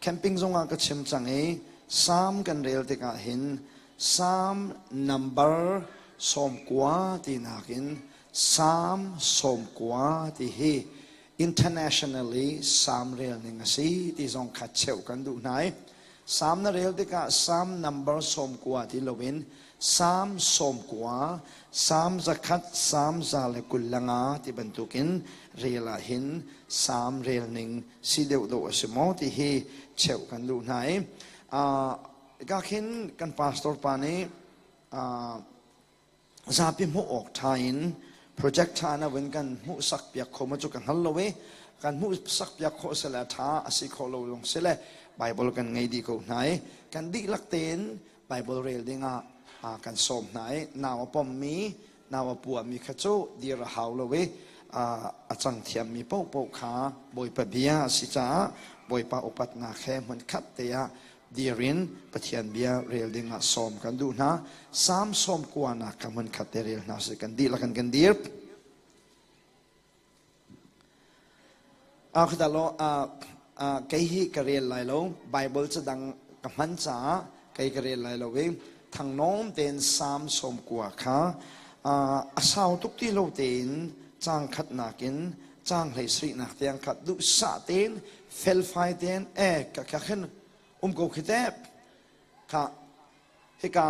Camping zongah ka chim cang i Salm kan rel tikah hin Salm number 90 tinak in Salm 90 ti hi internationally Salm rel ning a si ti zong kha cheuh kan duh hna i Salm na rel tikah Salm number 90 ti loin Salm 90, Salm 100, Salm 125 ti bantukin rel ah hin Salm rel ning si deuh dawh a si maw ti hi cheuh kan duh hna i ka khin kan pastor pa nih zapi hmuh awk ṭha in project ṭha na vun kan hmuhsak piak kho ma cu ka hngal lo i kan hmuhsak piak khawh sile ṭha a si khawh lo zong sile Bible kan ngei dih ko hna i kan dihlak tein Bible rel dingah kan sawm hna i nau a pommi nau a puami kha cu dir a hau lo i a cang thiammi paohpaoh kha Bawipa bia a si caah Bawipa upatnak he hmunkhat te ah dir in Pathian bia rel dingah sawm kan duh hna. Salm 90nak kha hmunkhat te rel hna sih kan dihlak in kan dir. Khutalo kei hi ka rel lai lo Bible cu dang ka hman caah kei ka rel lai lo i thangnom tein Salm 90 kha a sau tuk ti lo tein caang khatnak in caang 17nak tiang kha duhsah tein felfai tein e ka ka khin um ko khi te kha Hika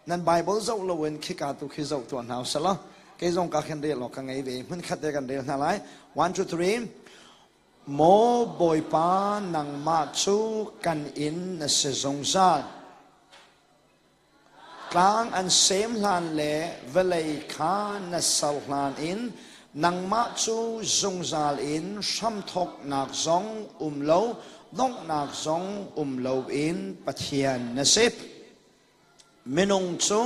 nan Bible zoh loin khika tu khi zoh tuah hna usih law kei zong ka khin rel awk ka ngei ve hmun khat te kan rel hna lai. One, two, three. Maw Bawipa nangmah cu kan inn na si zungzal. Tlang an sem hlan le vawlei kha na ser hlan in nangmah cu zungzal in hramthawknak zong um lo donghnak zong um loin Pathian na si. Minung cu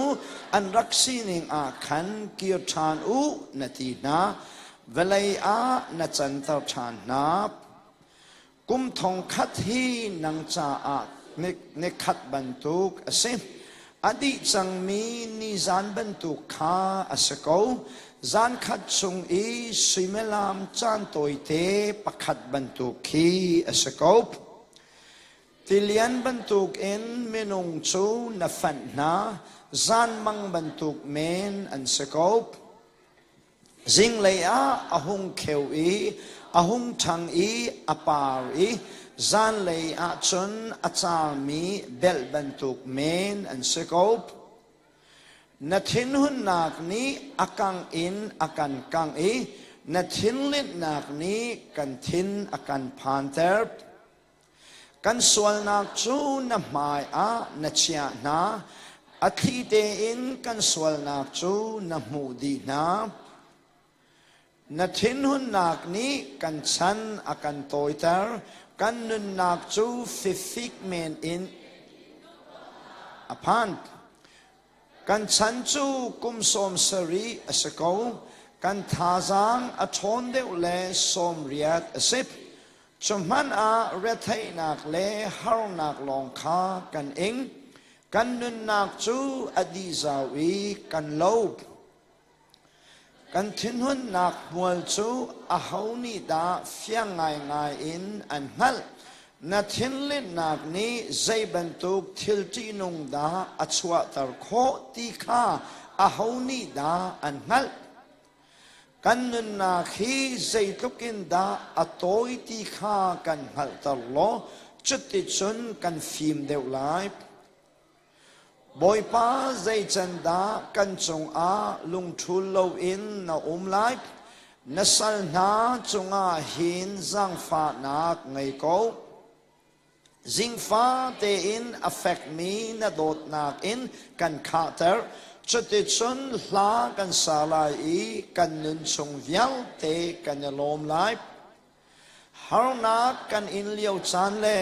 an rak sining ah khan kir ṭhan u na ti hna, vawlei ah na canter ṭhan hna. Kum thong khat hi nang caah nikhat bantuk a si. A dih cangmi nizan bantuk kha a si ko. Zan khat chung i suimilam caan tawite pakhat bantuk khi a si ko. Tilian bantukin minung cu na fanh hna, zanmang bantuk men an si ko. Zinglei ah a hung kheu i a hung ṭhang i a par i zanlei ah cun a carmi belh bantuk men an si ko. Na thinhunnak nih a kangh in a kan kangh i na thinlinhnak nih kan thin a kan phanter. Kan sualnak cu na hmai ah na chiah hna, a thli tein kan sualnak cu na hmuh dih hna. Na thinhunnak nih kan chan a kan tawiter, kan nunnak cu fifik men in a phan. Kan chan cu kum 70 a si ko, kan thazaang a ṭhawn deuh le 80 a si. Cu hmanh ah retheihnak le harnak lawng kha kan ing. Kan nunnak cu a dih zau i kan lo. Kan thinhunnak hmual cu aho nih dah fiang ngaingai in an hngalh? Na thinlinhnak nih zei bantuk thil ṭihnung dah a chuahter khawh ti kha aho nih dah an hngalh? Kan nunnak hi zeitluk in dah a tawi ti kha kan hngalhter law cuticun kan fim deuh lai. Bawipa zei can dah kan cungah lungṭhul loin na um lai? Na sal hna cungah hin zaangfahnak ngei ko. Zingfa tein a fekmi na dawtnak in kan khahter. Cuticun hla kan sa lai i kan nun chung vialte kan i lawm lai. Harnak kan in lio caan le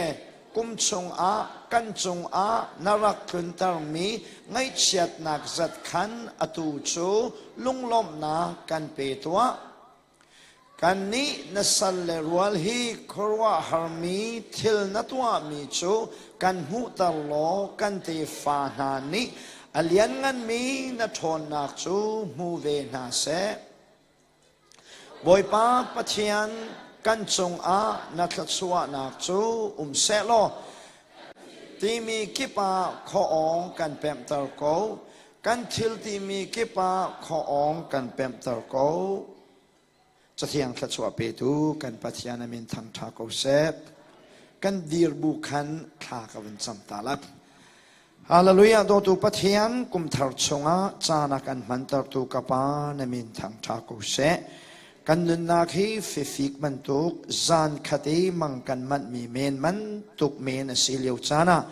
kum chungah kan cungah na rak tluntermi ngaihchiatnak zat khan atu cu lunglawmhnak kan pe tuah. Kannih na sal le rual hi khuaruahharmi thil na tuahmi cu kan hmuhter law kan tefa hna nih a liannganmi na ṭhawnnak cu hmu ve hna seh. Bawipa Pathian. Kan cungah na thluachuahnak cu um sehlaw timi kip ah khuaawng kan pemhter ko. Kan thil timi kip ah khuaawng kan pemhter ko. Cathiang thluachuah petu kan Pathian a min thangṭha ko seh. Kan dir bu khan thla ka vun cam ta lai. Hallelujah dawtu Pathian kumthar chungah caan a kan hmantertu ka Pa na min thangṭha ko seh. Kan nunnak hi fifik bantuk zan khat i mang kan manhmi men bantuk men a si lio caan ah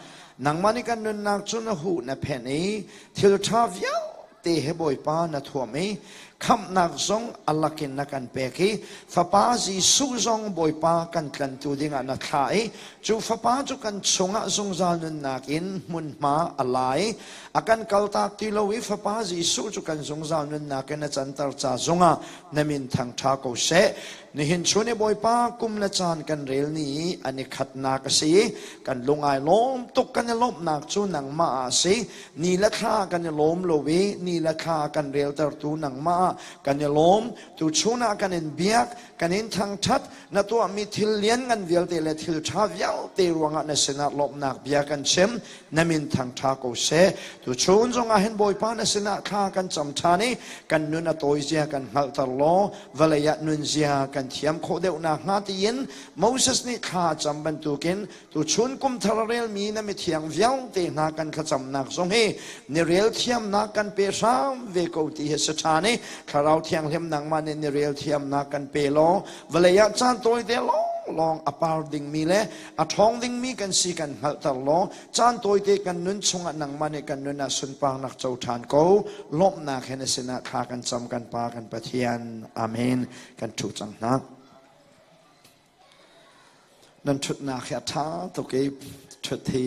nangmah nih kan nunnak cu na huh na phenh i thil ṭha vialte he Bawipa na thuam i khamhnak zong a lakin na kan pek i Fapa Jesuh zong Bawipa kan tlantu dingah na thlah i cu Fapa cu kan chungah zungzal nunnak in hmunhma a la i a kan kaltak ti lo i Fapa Jesuh cu kan zungzal nunnak in a canter ca zongah na min thangṭha ko seh. Nihin chun i Bawipa kum le caan kan rel ni i an i khatnak a si. Kan lung ai lawm tuk kan i lawmhnak cu nangmah ah a si. Ni le thla kan i lawm lo i ni le thla kan reltertu nangmah ah kan i lawm. Tuchun ah kan in biak, kan in thangṭhat, na tuahmi thil lianngan vialte le thil ṭha vialte ruangah na sinah lawmhnak bia kan chim. Na min thangṭha ko seh. Tuchun zongah hin Bawipa na sinah thla kan cam ṭhan i kan nun a tawi zia kan hngalhter law vawlei ah nunzia kan thiam khawh deuh nakhnga tiin Moses nih thla a cam bantukin tuchun kum thar a relmi na mithiang vialte hna kan thlacamnak zong hi ni rel thiamnak kan pe hram ve ko ti hi si ṭhan i Thlarau Thianghlim nangmah nih ni rel thiamnak kan pe law vawlei ah caan tawite lawnglawng a par dingmi le a ṭhawng dingmi kan si kan hngalhter law caan tawite kan nun chungah nangmah nih kan nun ah sunparnak co ṭhan ko. Lawmhnak he na sinah thla kan cam, kan Pa, kan Pathian. Amen. Kan ṭhu cang hna. Nan ṭhutnak hi a ṭha tuk i ṭhut hi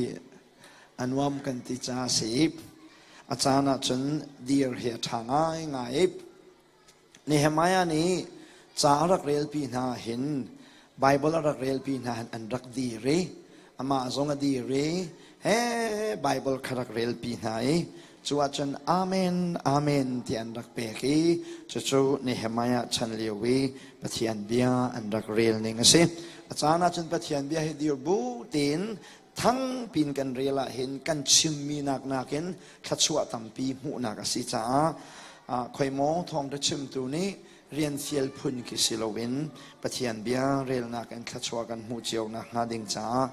a nuam kan ti caah a si. A caan ahcun dir hi a ṭha ngaingai. Nehemiah nih ca a rak relpi hna hin Bible a rak relpi hna hin an rak dir i amah zong a dir i he Bible kha rak relpi hna i cu ahcun Amen, Amen ti an rak pek i cucu Nehemiah chan lio i Pathian bia an rak rel ning a si. A caan ahcun Pathian bia hi dir bu tein thang pin kan rel ah hin kan chimmi nak nakin thluachuah tampi hmuhnak a si caah khoimaw thawngṭha chimtu nih rian fial phun khi si loin Pathian bia relnak in thluachuah kan hmuh cio nakhnga ding caah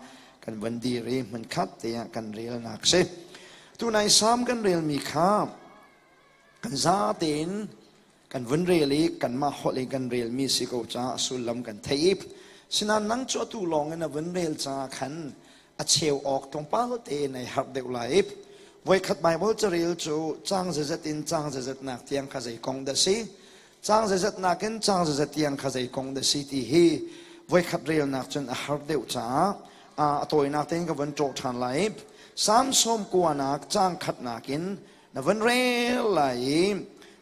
kan vun dir i hmunkhat te ah kan relnak si. Tunai Salm kan relmi kha kan za tein kan vun rel i kanmah holh in kan relmi si ko caah sullam kan theih i sinain nang cu atu lawng in a vun rel caah khan a cheu awk tlawmpal te nei harh deuh lai i voikhat Bible carel cu cang zazat in cang zazat nak tiang kha zei kong dah si, cang zazat nakin cang zazat tiang kha zei kong dah si ti hi voikhat relnak cun a har deuh caah a tawinak tein ka vun ṭawh ṭhan lai. Salm 90nak cang khatnak in na vun rel lai i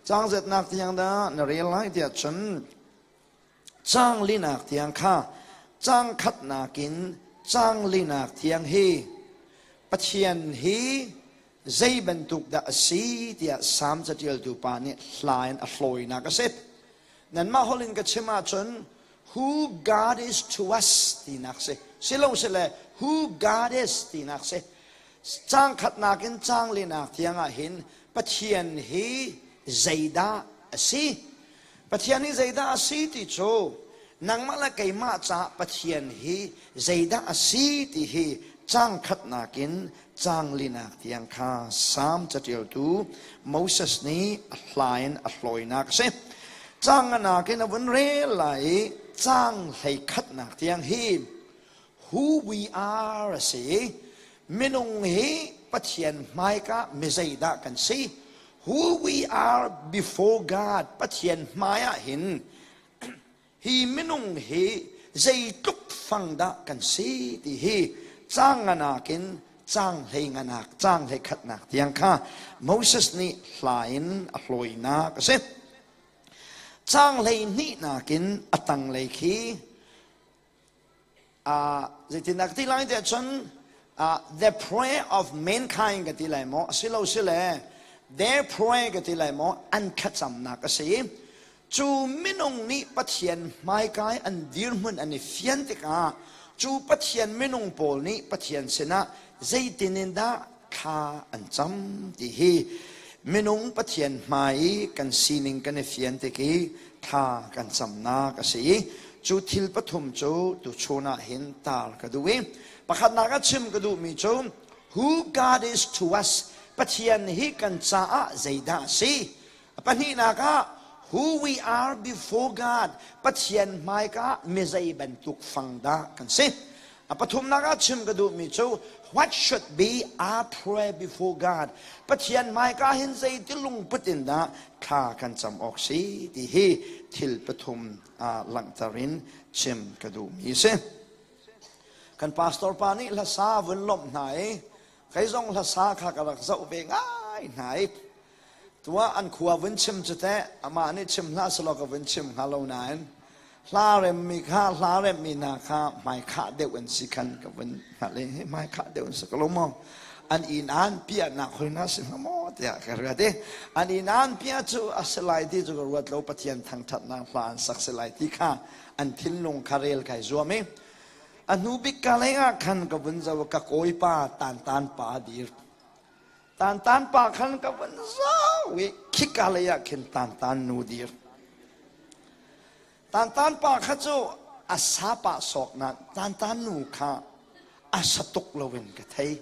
cang zetnak tiang dah na rel lai tiah cun cang linak tiang kha, cang khatnak in cang linak tiang hi Pathian hi zei bantuk dah a si tiah Salm caṭialtu pa nih hla in a hlawinak a si. Nanmah holh in ka chim ahcun who God is to us tinak si. Silo sile who God is tinak si. Cang khatnak in cang linak tiang ah hin Pathian hi zeidah a si? Pathian hi zeidah a si ti cu nangmah le keimah caah Pathian hi zeidah a si ti hi cang khatnak in cang linak tiang kha Salm caṭialtu Moses nih a hla in a hlawinak a si. Cang nganak in a vun rel lai i cang 11nak tiang hi who we are a si. Minung hi Pathian hmaika mi zeidah kan si? Who we are before God, Pathian hmai ah hin hi minung hi zeitluk fang dah kan si ti hi cang nganak in cang hlei nganak, cang hlei khatnak tiang kha Moses nih hla in a hlawinak a si. Cang hlei hnihnak in a tanglei khi zeitindah ka ti lai tiah cun the prayer of mankind ka ti lai maw, asilo sile their prayer ka ti lai maw, an thlacamnak a si. Cu minung nih Pathian hmaikai an dirhmun an i fian tikah cu Pathian minung pawl nih Pathian sinah zeitin in dah thla an cam ti hi minung Pathian hmai i kan sining kan i fian tik i thla kan camnak a si i cu thil pathum cu tuchun ah hin tar ka duh i pakhatnak ah chim ka duhmi cu who God is to us, Pathian hi kan caah zeidah a si. A pahnihnak ah who we are before God, Pathian hmaika mi zei bantuk fang dah kan si. A pathumnak ah chim ka duhmi cu what should be our prayer before God, Pathian hmaika hin zeiti lungput in dah thla kan cam awk si ti hi thil pathum langhter in chim ka duhmi si. Kan pastor pa nih hlasa vun lawmh hna i kei zong hlasa kha ka rak zoh ve ngai hna i Tuah an khua vun chim cu teh amah nih chim hlah selaw ka vun chim hnga lo nain hla remmi kha hla remmi hna kha hmaikhah deuh an si khan ka vun hngalh i hmaikhah deuh an si ko lo maw an inn an piahnak hoi hna si hnga maw tiah ka ruat i an inn an piah cu a si lai ti cu ka ruat lo. Pathian thangṭhatnak hla an sak si lai ti kha an thinlung kha rel kai zuam i a hnu bik ka lei ah khan ka vun zoh. Ka kawipa Tan Tan pa dir. Tan pa khan ka vun zau i khika lei ah khin Tan Tan nu dir. Tan Tan pa kha cu a sa pah sawk nain Tan Tan nu kha a sa tuk loin ka thei.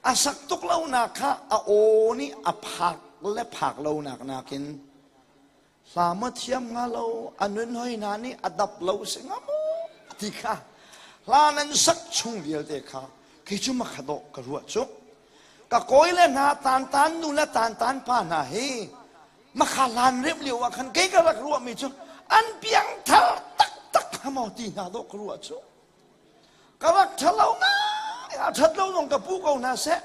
A sak tuk lonak kha a aw nih a phak le phak lonak nakin hla maw thiam hnga lo, a nun hoi hna nih a dap lo si hnga maw ti kha hla nan sak chung vialte kha kei cu makha dawh ka ruah cu. Ka kawi le hna Tan Tan nu le Tan Tan pa hna hi makha hlan rem lio ah khan kei ka rak ruahmi cu an piangthar taktak hnga maw ti hna dawh ka ruah cu. Ka rak ṭhalo ngai. A ṭhat lo zong ka pu ko hna seh,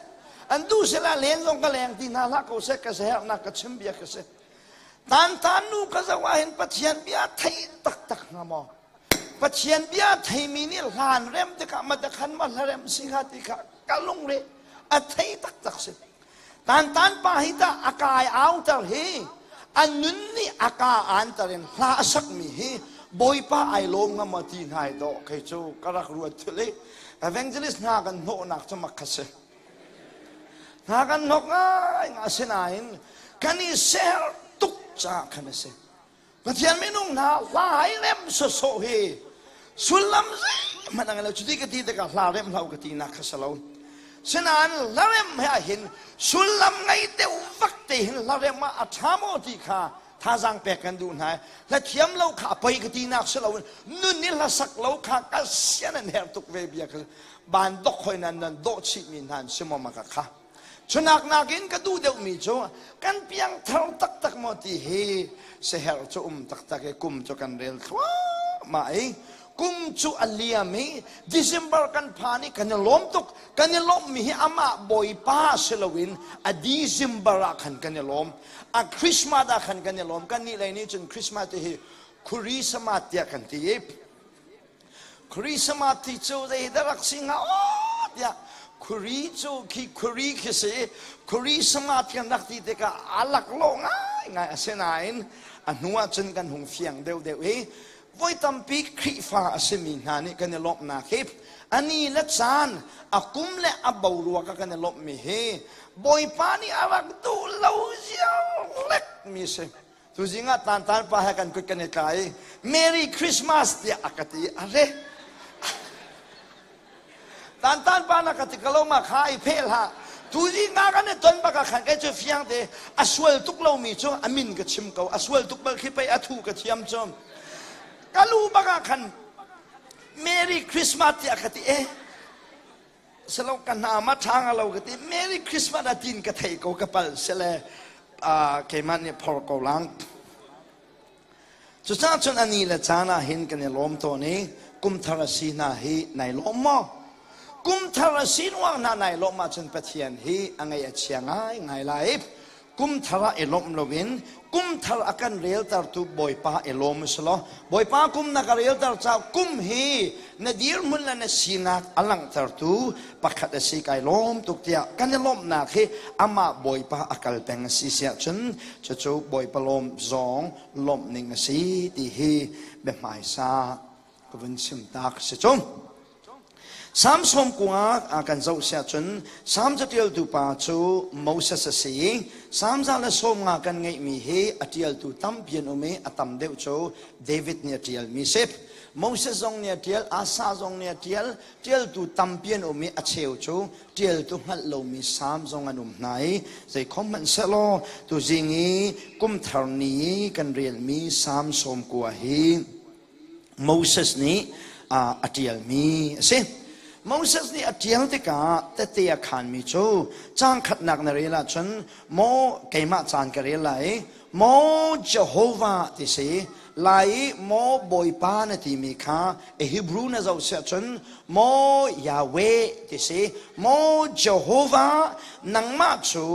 an duh sila len zong ka leng ti hna hlah ko seh, ka herhnak ka chim bia ka si. Tan Tan nu ka zoh ah hin Pathian bia thei taktak hnga maw, Pathian bia theimi nih hlan rem tikah madakhan ma hlarem si hnga ti kha ka lungre a thei taktak si. Tan Tan pa hi tah a kai auter hi a nun nih a ka anter in hla a sakmi hi Bawipa ai lawm nga maw ti hna dawh kei cu ka rak ruat thil i evangelist hna kan hnawhnak cu mak kha si. Hna kan hnawk ngai nga sinain kan i ser tuk caah khan a si. Pathian minung hna, hla hai rem sawsawh hi sullam zeihmanh a ngei lo. Cuti ka ti tikah hla rem hlah u ka tinak kha si lo. Sinain hla rem he ahhin sullam ngei deuh vak te hin hla rem ah a ṭha maw ti kha thazaang pek kan duh hna. Hla thiam lo kha a poi ka tinak si loin nun i hla sak lo kha ka sian an herh tuk ve bia kha ban dok hoi nan nan dawh chihmi hna an si maw ma ka kha. Chunak nakin ka duh deuhmi cu kan piangthar taktak maw ti hi siaherh cu um taktak i kum cu kan rel thluahmah i kum cu a liam i December kan phan i kan i lawm tuk. Kan i lawmhmi hi amah Bawipa si loin a December ah khan kan i lawm, a Christmas ah khan kan i lawm. Kan nih lei nih cun Christmas ti hi Christmas tiah kan ti i Christmas ti cu zei dah rak si hnga aw tiah Khuri cu khi khuri khi si. Christmas kan rak ti tikah a laklawh ngaingai. Asinain a hnu ah cun kan hung fiang deuhdeuh i voi tampi Khrihfa a simi hna nih kan i lawmhnak hi a ni le caan, a kum le a boruak ah kan i lawmhmi hi Bawipa nih a rak duh lo ziarlek mi si. Tuzing ah Tan Tan pa he kan kut kan i tlai. Merry Christmas tiah a ka ti. Are. Tan Tan pa na ka ti ka lo ma kha i pheh hlah. Tuzing ah kan i ton bak ah khan kei cu fiang te a sual tuk lomi cu a min ka chim ko. A sual tuk bal khi pei a thu ka thiam cu. Ka lu bak ah khan Merry Christmas tiah ka ti eh. Selo ka hna ma ṭha nga lo ka ti. Merry Christmas a tin ka thei ko, ka pal sele keimah nih phor ko lang. Cucaah cun ani le caan ah hin kan i lawm tawn i kumthar a si hna hi nai lawm maw? Kumthar a si ruang hna nai lawm ahcun Pathian hi a ngaih a chia ngai ngai lai. Kum thar ah i lawmh loin kum thar a kan reltertu Bawipa i lawm u selaw Bawipa kum na ka relter caah kum hi na dirhmun le na sinak a langhtertu pakhat a si. Kai lawm tuk tiah kan i lawmhnak hi amah Bawipa a kal peng a si siah cun cucu Bawipa lawm zong lawmh ning a si ti hi biahmaisa ka vun chim tak si cu. Salm sawm kungah kan zoh siah cun Salm catialtu pa cu Moses a si i Salm 150 kan ngeihmi hi a ṭialtu tampi an um i a tam deuh cu David nih a ṭialmi si. Moses zong nih a ṭial, Asa zong nih a ṭial, ṭialtu tampi an um i a cheu cu ṭialtu hngalh lomi Salm zong an um hna i zeikhom hmanh sehlaw tuzing i kumthar ni i kan relmi Salm 90 hi Moses nih a ṭialmi a si. Moses nih a ṭial tikah tette a khaanmi cu caang khatnak na rel ahcun maw keimah caan ka rel lai, maw Jehovah ti si lai i maw Bawipa na timi kha Hebrew na zoh siah cun maw Yahweh ti si, maw Jehovah nangmah cu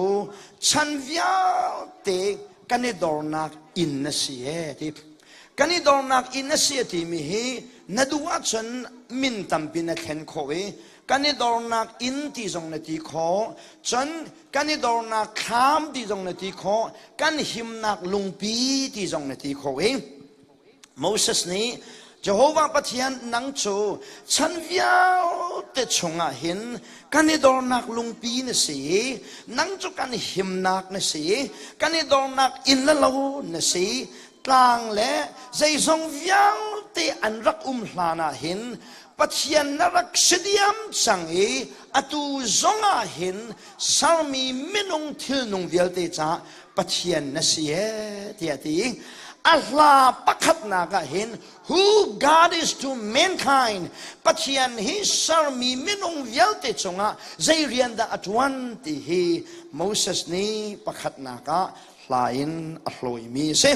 chan vialte kan i dornak inn na si ee ti. Kan i dornak inn a si a timi hi na duh ahcun min tampi na thlen khawh i kan i dornak inn ti zong na ti khawh, cun kan i dornak thlam ti zong na ti khawh, kan himnak lungpi ti zong na ti khawh i Moses nih Jehovah Pathian nang cu chan vialte chungah hin kan i dornak lungpi na si i nang cu kan himnak na si i kan i dornak inn le lo na si. Tlang le zeizong vialte an rak um hlan ah hin Pathian na rak si diam cang i atu zong ah hin sermi minung thilnung vialte caah Pathian na si ee tiah ti. A hla pakhatnak ah hin who God is to mankind, Pathian hi sermi minung vialte cungah zei rian dah a ṭuan ti hi Moses nih pakhatnak ah hla in a hlawimi a si.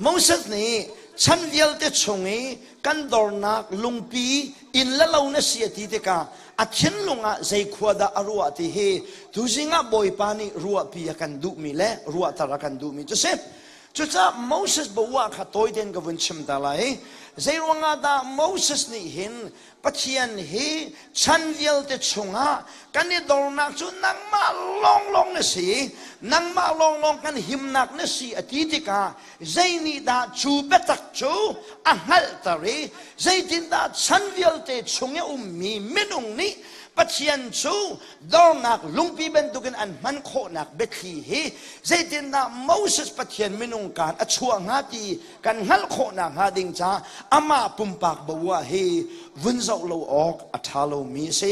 Moses nih chan vialte chung i kan dornak lungpi inn le lo na si a ti tikah a thinlung ah zei khua dah a ruah ti hi tuzing ah Bawipa nih ruahpi a kan duhmi le ruahter a kan duhmi cu si. Cucaah Moses bawah kha tawi tein ka vun chim ta lai. Zei ruangah dah Moses nih hin Pathian hi chan vialte chungah kan i dornak cu nangmah lawnglawng na si, nangmah lawnglawng kan himnak na si a ti tikah zei nih dah cu biatak cu a hngalhter i zeitindah chan vialte chung i ummi minung nih Pathian cu dornak lungpi bantukin an hman khawhnak biathli hi zeitindah Moses Pathian minung kaan a chuah hnga ti kan hngalh khawhnak hnga ding caah amah pumpak bawah hi vun zoh lo awk a ṭha lomi a si.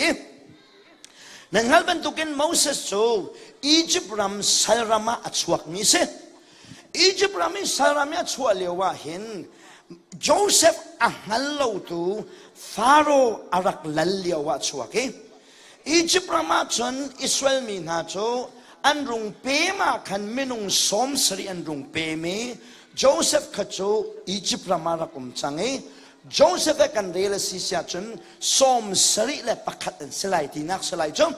Nan hngalh bantukin Moses cu Egypt ram sal ram ah a chuakmi a si. Egypt ram i sal ram i a chuah lio ah hin Joseph a hngal lotu Pharaoh a rak lal lio ah chuak i Egypt ram ah cun Israel mi hna cu an rung pem ah khan minung 70 an rung pem i Joseph kha cu Egypt ram ah rak um cang i Joseph he kan rel a si siah cun 71 an si lai tinak si lai cu.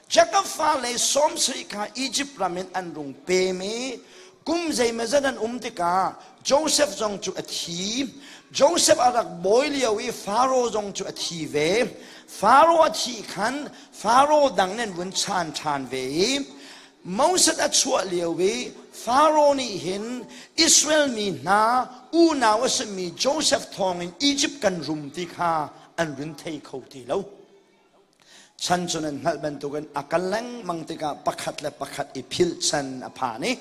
Jacob fale 70 kha Egypt ram in an rung pem i kum zeimawzat an um tikah Joseph zong cu a thi. Joseph a rak bawi lio i Faro zong cu a thi ve. Faro a thih khan Faro dang nih an vun chan ṭhan ve i Moses a chuah lio i Faro nih hin Israel mi hna unau a simi Joseph thawngin Egypt kan rum ti kha an run thei kho ti lo. Chan cu nan hngalh bantukin a kal lengmang tikah pakhat le pakhat i philh chan a phan i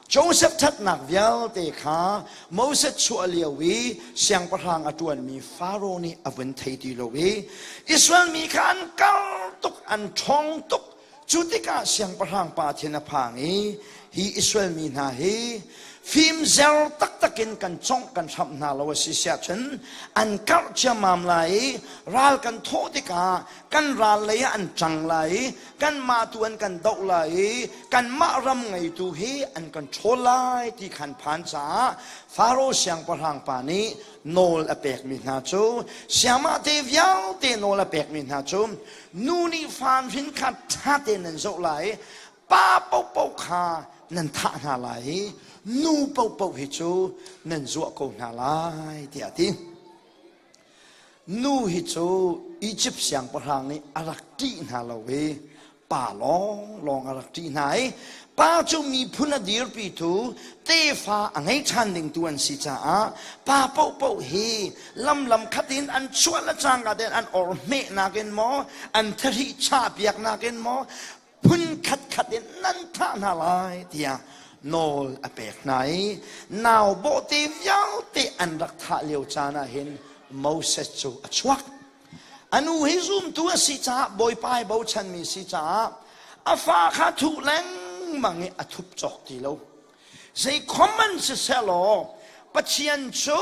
Joseph ṭhatnak vialte kha Moses chuah lio i siangpahrang a ṭuanmi Faro nih a vun thei ti lo i Israel mi kha an kar tuk, an ṭhawng tuk. Cu tikah siangpahrang pa thin a phang i hi Israel mi hna hi fimzer taktak in kan congh kan hramh hna lo a si siah cun an karh ciammam lai i ral kan thawh tikah kan ral lei ah an ṭang lai i kanmah tu an kan doh lai i kanmah ram ngeitu hi an kan ṭhawl lai ti khan phan caah Faro siangpahrang pa nih nawl a pekmi hna cu siamah te vialte nawl a pekmi hna cu nu nih fa hrin kha ṭha tein nan zoh lai. Pa paohpaoh kha nan thah hna lai i nu paohpaoh hi cu nan zuah ko hna lai tiah a ti. Nu hi cu Izipt siangpahrang nih a rak ṭih hna lo i pa lawnglawng a rak ṭih hna i pa cu miphun a dirpitu tefa a ngei ṭhan dingtu an si caah pa paohpaoh hi lam lam khat in an chuah le cangka tein an or hmehnak in maw an thahri chahpiaknak in maw phun khatkhat in nan thah hna lai tiah nawl a pek hna i nau bawhte vialte an rak thah lio caan ah hin Moses cu a chuak. A nu hi zumtu a si caah Bawipa i bochanmi si caah a fa kha thuh lengmang i a thup cawk ti lo. Zei khom an siseh law Pathian cu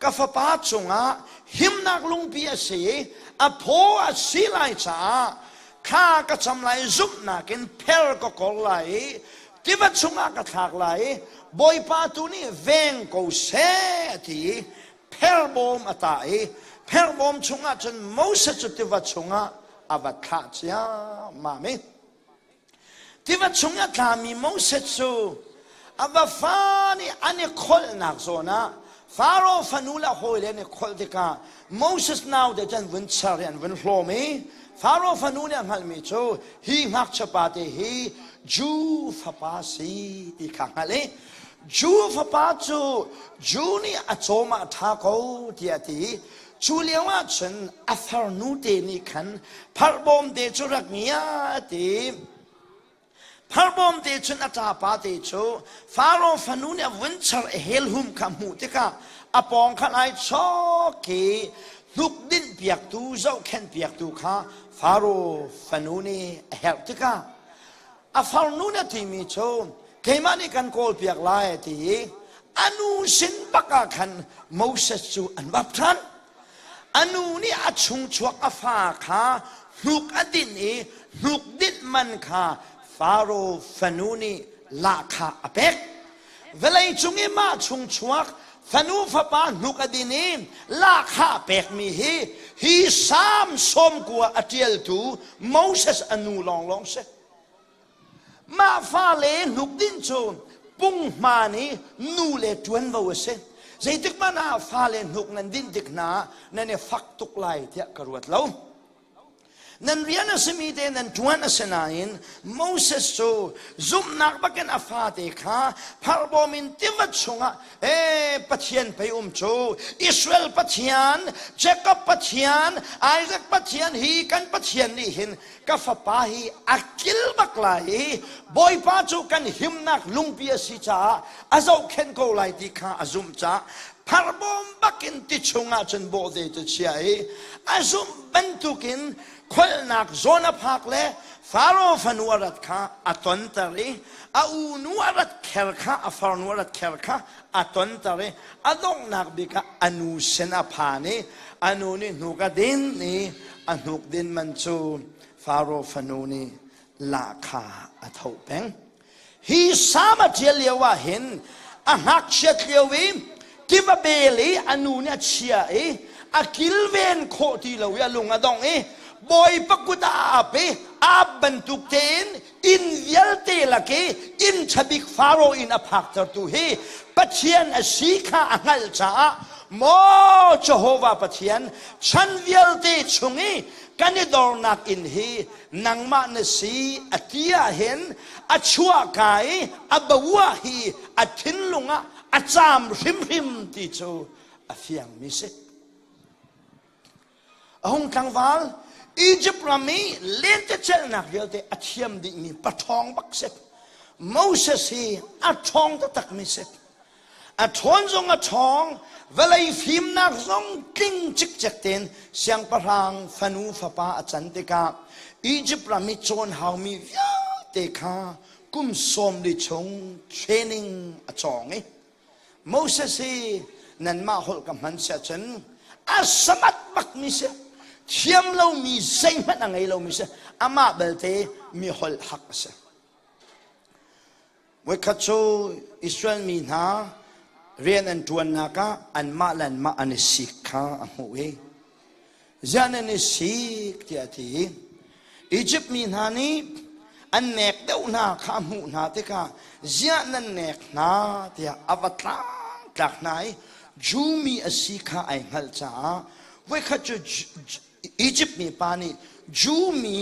ka fapa cungah himnak lungpi a si i a phaw a si lai caah thla ka cam lai zumhnak in pher ka kor lai i tiva chungah ka thlak lai i Bawipa tu nih veng ko seh a ti i pherbawm a tah i pherbawm chungah cun Moses cu tiva chungah a va thlah ciammam i Tiva chung a tlami Moses cu a va fa nih an i kholhnak zawn ah Faro fanu le hawile an i kholh tikah Moses naute cu an vun char i an vun hlawm i Faro fanu nih a hngalhmi cu hi ngakchia pate hi Jew fapa si ti kha hngalh i Jew fapa cu Jew nih a cawm ah ṭha ko tiah a ti i Cu lio ah cun a farnu te nih khan pharbawm te cu rak ngia a ti. Pharbawm te cun a ṭapa te cu Faro fanu nih a vun char i helhum kha hmuh tikah a pawng khan ai chawk i hnuk dinh piaktu zohkhenh piaktu kha Faro fanu nih a herh tikah a farnu nih a timi cu keimah nih kan kawlpiak lai a ti i a nu sin bak ah khan Moses cu an vap ṭhan. A nu nih a chungchuak a fa kha hnuk a dinh i hnuk dinh man kha Faro fanu nih lahkhah a pek. Vawlei cung i mah chungchuak fanu fapa hnuk a din i lahkhah pekmi hi hi Salm 90 a ṭialtu Moses a nu lawnglawng si. Mah fale hnukdinh cu punghman i nu le ṭuanvo a si. Zeitik hmanh ah fale hnuk nan dinh tik hna ah nan i fak tuk lai tiah ka ruat lo. Nan rian a simi te nan ṭuan a si nain Moses cu zumhnak bakin a fate kha pharbawm in tiva chungah e Pathian pei um cu Israel Pathian, Jacob Pathian, Isaac Pathian hi kan Pathian nih hin ka fapa hi a kil bak lai i Bawipa cu kan himnak lungpi a si caah a zohkhenh ko lai ti kha a zumh caah pharbawm bakin ti chungah cun bawhte cu chia i a zumh bantukin kholhnak zawn a phak le Faro fanu a rat kha a tonter i a unu a rat kher kha a farnu a rat kher kha a tonter i a donghnak bik ah a nu sin a phan i a nu nih hnuk a din i a hnuk din man cu Faro fanu nih lahkha a tho peng. Hi Sam a ṭial lio ah hin a ngakchiat lio i tiva bel i a nu nih a chia i a kilven khawh ti lo i a lung a dong i Bawipa kut ah a ap i ap bantuk tein inn vialte lak i inn ṭhabik Faro inn a phaktertu hi Pathian a si kha a hngalh caah maw Jehovah Pathian chan vialte chung i kan i dornak inn hi nangmah na si a ti ah hin a chuahka i a bauah hi a thinlung ah a caam hrimhrim ti cu a fiangmi si. A hung tlangval Egypt ram i lentecelhnak vialte a thiam dihmi paṭhawng bak si. Moses hi a ṭhawng taktakmi si. A ṭhawn zong a ṭhawng, vawlei fimnak zong tling cikcek tein siangpahrang fanu fapa a can tikah Egypt ram i cawn haumi vialte kha kum 40 chung training a cawng i Moses hi nanmah holh ka hman si ahcun a samat bakmi si thiam lomi zeihmanh a ngei lomi si amah belte mi holh hak a si Voikhat cu Israel mi hna rian an ṭuannak ah anmah le anmah an i sik kha a hmuh i ziah nan i sik tiah a ti i Izipt mi hna nih an nek deuh hna kha a hmuh hna tikah ziah nan nek hna tiah a va tlangtlak hna i Jew mi a si kha ai hngalh caah voikhat cu Egypt mi pa nih Jew mi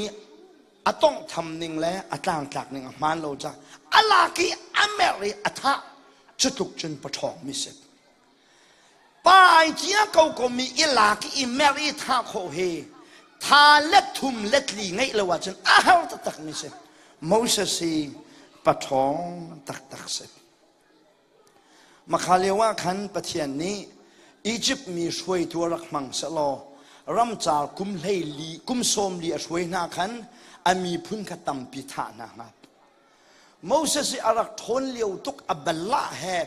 a tawnghtham ning le a tlangtlak ning a hmaan lo caah a lak i a merh i a thah. Cu tluk cun paṭhawng mi si. Pa ai cia ko komi i lak i merh i thah khawh hi tha let thum let li ngeih lo ahcun a har taktak mi si. Moses hi paṭhawng taktak si. Makha lio ah khan Pathian nih Egypt mi hruaitu a rak hmang sehlaw ramcar kum 14 kum 40 a hruai hna khan a miphun kha tampi thah hna hnga. Moses i a rak ṭhawn lio tuk a ballah he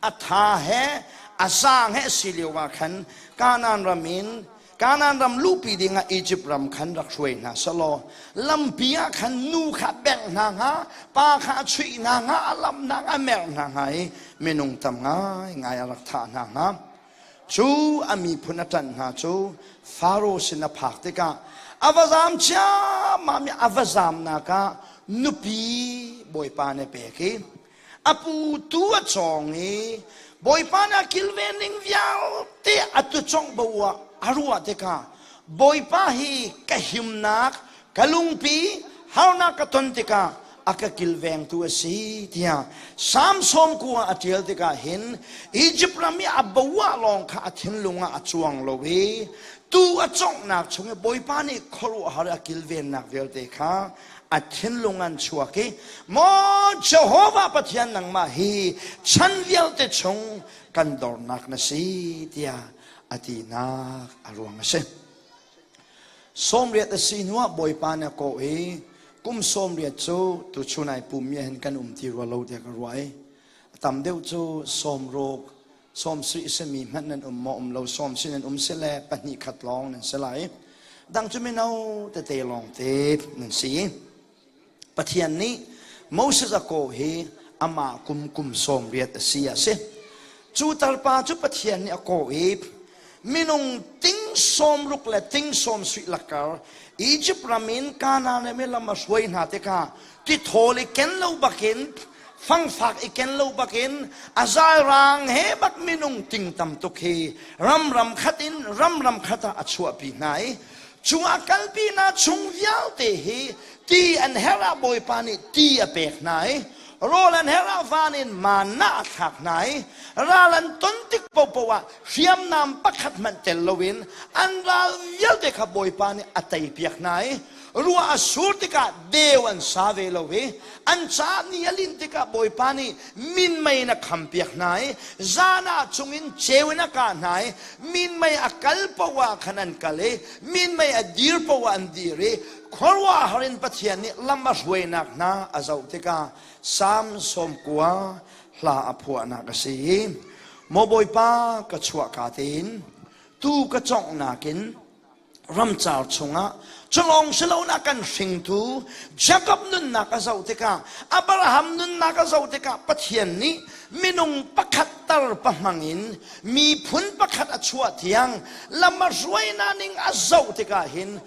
a tha he a zaang he a si lio ah khan Kanaan ram in Kanaan ram luhpi dingah Egypt ram khan rak hruai hna selaw lampi ah khan nu kha bengh hna hnga, pa kha a chuih hna hnga, a lamh hna hnga, a merh hna hnga i minung tam ngaingai a rak thah hna hnga. Cu a miphun a ṭanh hna cu Faro sin a phak tikah a va zaam ciammam i a va zaamnak ah nupi Bawipa nih a pek i a pu tu a cawng i Bawipa nih a kilven ning vialte a tucongh bo ah a ruah tikah Bawipa hi ka himnak ka lungpi harnak ka ton tikah a ka kilvengtu a si tiah Salm 90 a ṭial tikah hin Egypt ram i a bo ah lawng kha a thinlung ah a cuang lo i tu a conghnak chung i Bawipa nih khuaruahhar a kilvennak vialte kha a thinlung an chuak i maw Jehovah Pathian nangmah hi chan vialte chung kan dornak na si tiah a tinak a ruang a si. 80 a si hnuah Bawipa nih a kawh i kum 80 cu tuchun ai pummi ah hin kan um ti rua lo tiah ka ruah i a tam deuh cu 60 70 simi hmanh nan um maw um lo 70 nan um si le pahnih khat lawng nan si lai. Dang cu mino tete lawng te nan si. Pathian nih Moses a kawh hi amah kum kum 80 a si a si. Cu tarpa cu Pathian nih a kawh i minung ting 60 le ting 70 lakar Egypt ram in Kanaan ram i lam a hruai hna tikah tithawl i ken lo bakin fangfak i ken lo bakin a zalrang he bak minung ting tam tuk hi ram ram khat in ram ram khat ah a chuahpi hna i Cu a kalpi hna chung vialte hi ti an herh ah Bawipa nih ti a pek hna i rawl an herh ah van in manna a thlak hna i ral an ton tik paohpaoh ah hriamnam pakhat hmanh tel loin an ral vialte kha Bawipa nih a teipiak hna i ruah a sur tikah deu an sa ve lo i an caah ni a linh tikah Bawipa nih minmei in a khampiak hna i zan ah chungin ceu in a kah hna i minmei a kal paoh ah khan an kal i minmei a dir paoh ah an dir i khuaruahhar in Pathian nih lam a hruainak hna a zoh tikah Salm 90 hla a phuahnak a si i Maw Bawipa ka chuahka tein tu ka cawnghnak in ramcar chungah culawng silonak kan hringtu Jacob nunnak a zoh tikah Abraham nunnak a zoh tikah Pathian nih minung pakhat tar pahmang in miphun pakhat a chuah tiang lam a hruaina ning a zoh tikah hin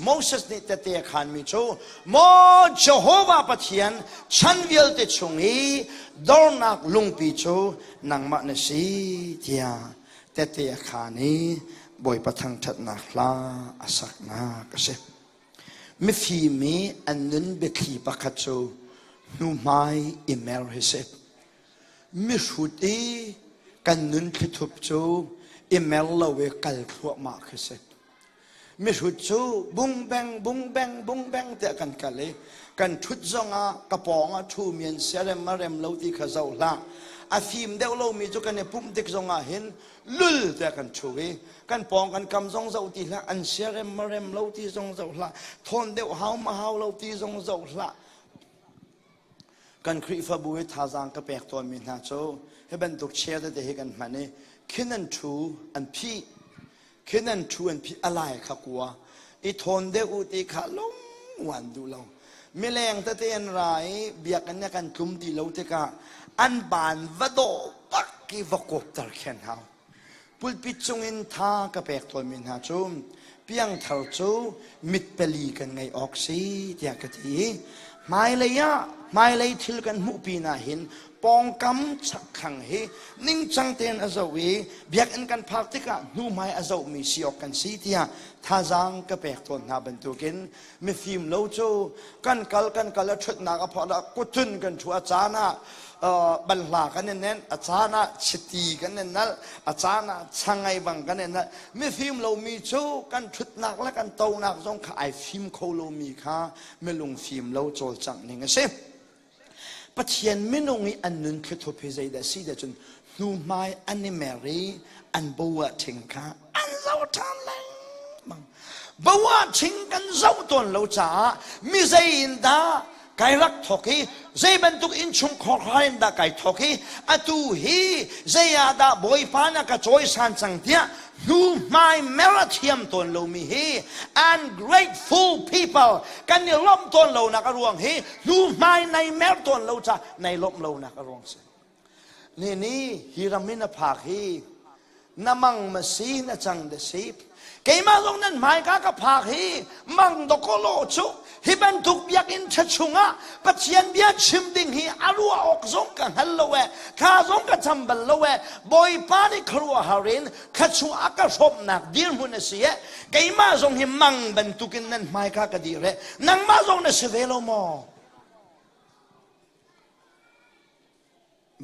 Moses nih tete a khanmi cu maw Jehovah Pathian chan vialte chung i dornak lungpi cu nangmah na si tiah tete a khaan i Bawipa thangṭhatnak hla a saknak a si. Mifim i an nun biathli pakhat cu hnuhmai i mer hi si. Mihrut i kan nun thlithup cu i mer lo i kal thluahmah khi si. Mihrut cu bungbeng bungbeng bungbeng tiah kan kal i kan ṭhut zongah ka pawng ah ṭhumi an si a rem a rem lo ti kha zoh hlah. A fim deuh lomi cu kan i pumh tik zongah hin lul tiah kan ṭhu i kan pawng kan kam zong zoh ti hlah, an sia rem a rem lo ti zong zoh hlah, thawn deuh hau ma hau lo ti zong zoh hlah. Kan Khrihfabu i thazaang ka pek tawnmi hna cu hi bantuk chair tete hi kan hman i khin an ṭhu an phih Khin an ṭhu an phih a lai kha kua i thawn deuh u ti kha lung wan duh lo. Mileng tete an ra i biakinn ah kan tlum ti lo tikah an baan va dawh bak i va kawpter khen hau. Pulpit cungin tha ka pek tawnmi hna cu piangthar cu mit pali kan ngeih awk si tiah ka ti i. Hmailei ah hmailei thil kan hmuh pinah hin pawngkam chakthlang hi ningcang tein a zoh i biakinn kan phak tikah hnuhmai a zohmi si awk kan si tiah thazaang ka pek tawn hna bantukin mifim lo cu kan kal kan kal a ṭhutnak a phawt ah kutcun kan ṭhu a caan ah banhla kan i nenh a caan ah chiti kan i nalh a caan ah changei bang kan i nalh mifim lomi cu kan ṭhutnak le kan tonak zong kha ai fim kho lomi kha milung fim lo cawlcangh ning a si. Pathian minung i an nun thlithup hi zeidah si dah cun hnuhmai an i mer i an bo ah ṭhing kha an zoh ṭhan lengmang. Bo ah ṭhing kan zoh tawn lo caah mi zei in dah kai rak thawk i zei bantuk innchungkhar in dah kai thawk i atu hi zei ah dah Bawipa na ka cawisan cang tiah hnuhmai mer a thiam tawn lomi hi ungrateful people kan i lawmh tawn lonak a ruang hi hnuhmai nai mer tawn lo ca nai lawmh lonak a ruang si ni ni hi ram in a phak hi na mang ma si na cang da si keimah zong nan hmaika ka phak hi mang dokolo cu hi bantuk biakinn ṭha chungah Pathian bia chim ding hi a ruah awk zong ka hngal lo e thla zong ka cam bal lo e Bawipa nih khuaruahhar in thluachuah a ka hrawmhnak dirhmun a si e keimah zong hi mang bantukin nan hmaika ka dir e nangmah zong na si ve lo maw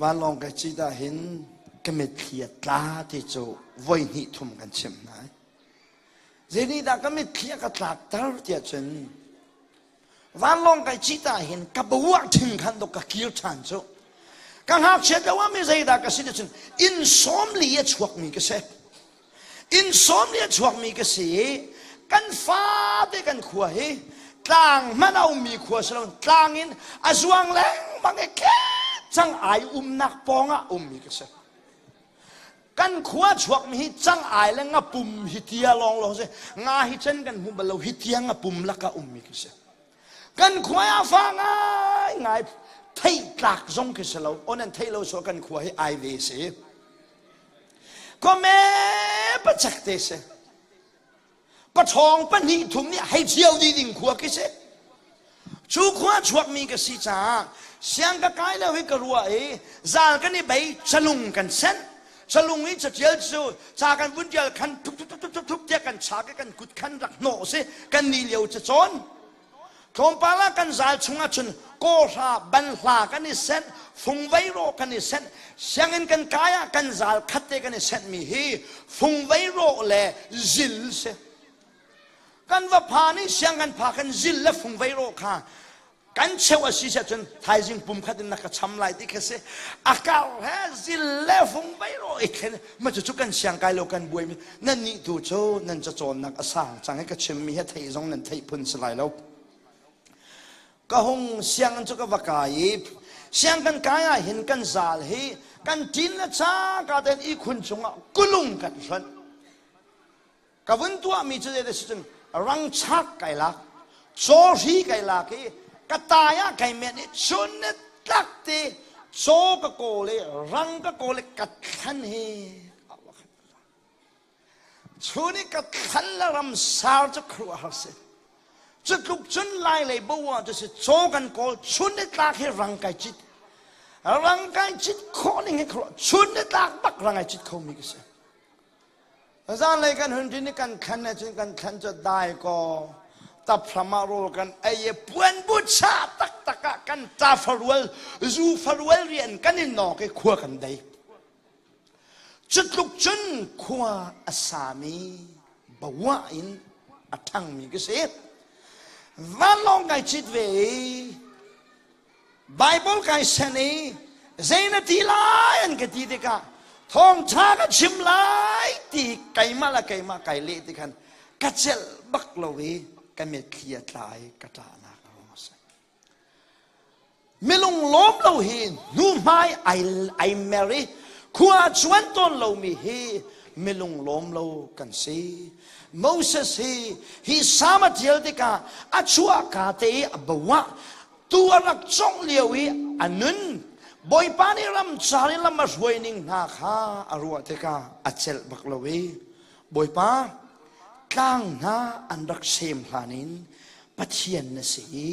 Vanlawng ka cit ah hin ka mitthli a tla ti cu voi hnih thum kan chimh hna. Zeinih dah ka mitthli a ka tlakter tiah cun vanlawng kai cit ah hin ka buah ṭhing khan dok ka kir ṭhan cu. Ka ngakchiat lo ah mi zeidah ka si ti cun inn 40 a chuakmi ka si. Inn 40 a chuakmi ka si i kan fate kan khua hi tlang hmanh a ummi khua si lo tlang in a zuang lengmang i cang ai umnak pawng ah ummi ka si. Kan khua chuakmi hi cang ai le ngapum hi tia lawng lawng si. Nga hi chan kan hmu bal lo hi tia ngapum lakah ummi ka si. Kan khua ah fa ngai ngai theih tlak zong khi si lo. On an theih lo so kan khua hi ai ve si. Kome pachak te si. Paṭhawng pahnih thum nih hei cio dih ding khua khi si. Cu khua chuakmi ka si caah siang ka kai lo hi ka ruah i zal kan i bei calung kan senh. Calung i catial cu ca kan vun tial khan thuk thuk thuk thuk thuk tiah kan chak i kan kut khan rak hnawh si kan ni lio cacawn. Tlawmpal ah kan zal chungah cun kawhra banhla kan i senh, fungvei rawh kan i senh, sianginn kan kai ah kan zal khat te kan i senhmi hi fungvei rawh le zil si. Kan va phan i siang kan pha kan zil le fungvei rawh kha kan cheu a si cun thaizing pum khat in na ka cham lai ti kha si. A kar he zil le fungvei rawh i thlen ma cu kan siang kai lo kan buai mi nan nih tu cu nan cacawnnak a sang cang i ka chimmi he theih zong nan theih phun si lai lo ka hung sianginn cu ka va kai i siang kan kai ah hin kan zal hi kan ṭin le cangka tein ihkhun cungah kulung kan hlonh ka vun tuahmi cu zei si cun rangchak kai lak cawhri kai lak i ka tai ah kai menh i chun ni tlak te caw ka kawl i rang ka kawl i ka thlan hi Chun i ka thlan le ramsar cu khuaruahhar si. Cu tluk cun lai lei bo ah cu si caw kan kawl chun ni tlak hi rang kai cit. Rang kai cit khawh ning hi khuaruah chun ni tlak bak rang ai cit khomi ka si. Zanlei kan hun ṭin i kan thlan ahcun kan thlan cu dai kaw taphram ah rawl kan ei i puan bu chah taktak ah kan ṭa farual zu farual rian kan i nawk i khua kan dei. Cutluk cun khua a sami bawah in a ṭhangmi ka si. Vanlawng kai cit ve i Bible kai sen i zei na ti lai an ka ti tikah thawngṭha ka chim lai ti keimah le keimah kai leh ti khan ka celh bak lo i ka mitthli a tla i ka ṭahnak a ruang a si. Milung lawm lo hi hnuhmai ai ai mer i khua cuan tawn lomi hi milung lawm lo kan si. Moses hi hi sam a ṭial tikah a chuahka te i a bawah tu a rak congh lio i a nun Bawipa nih ramcar in lam a hruai ning hna kha a ruah tikah a celh bak lo i Bawipa tlang hna an rak sem hlan in. Pathian na si i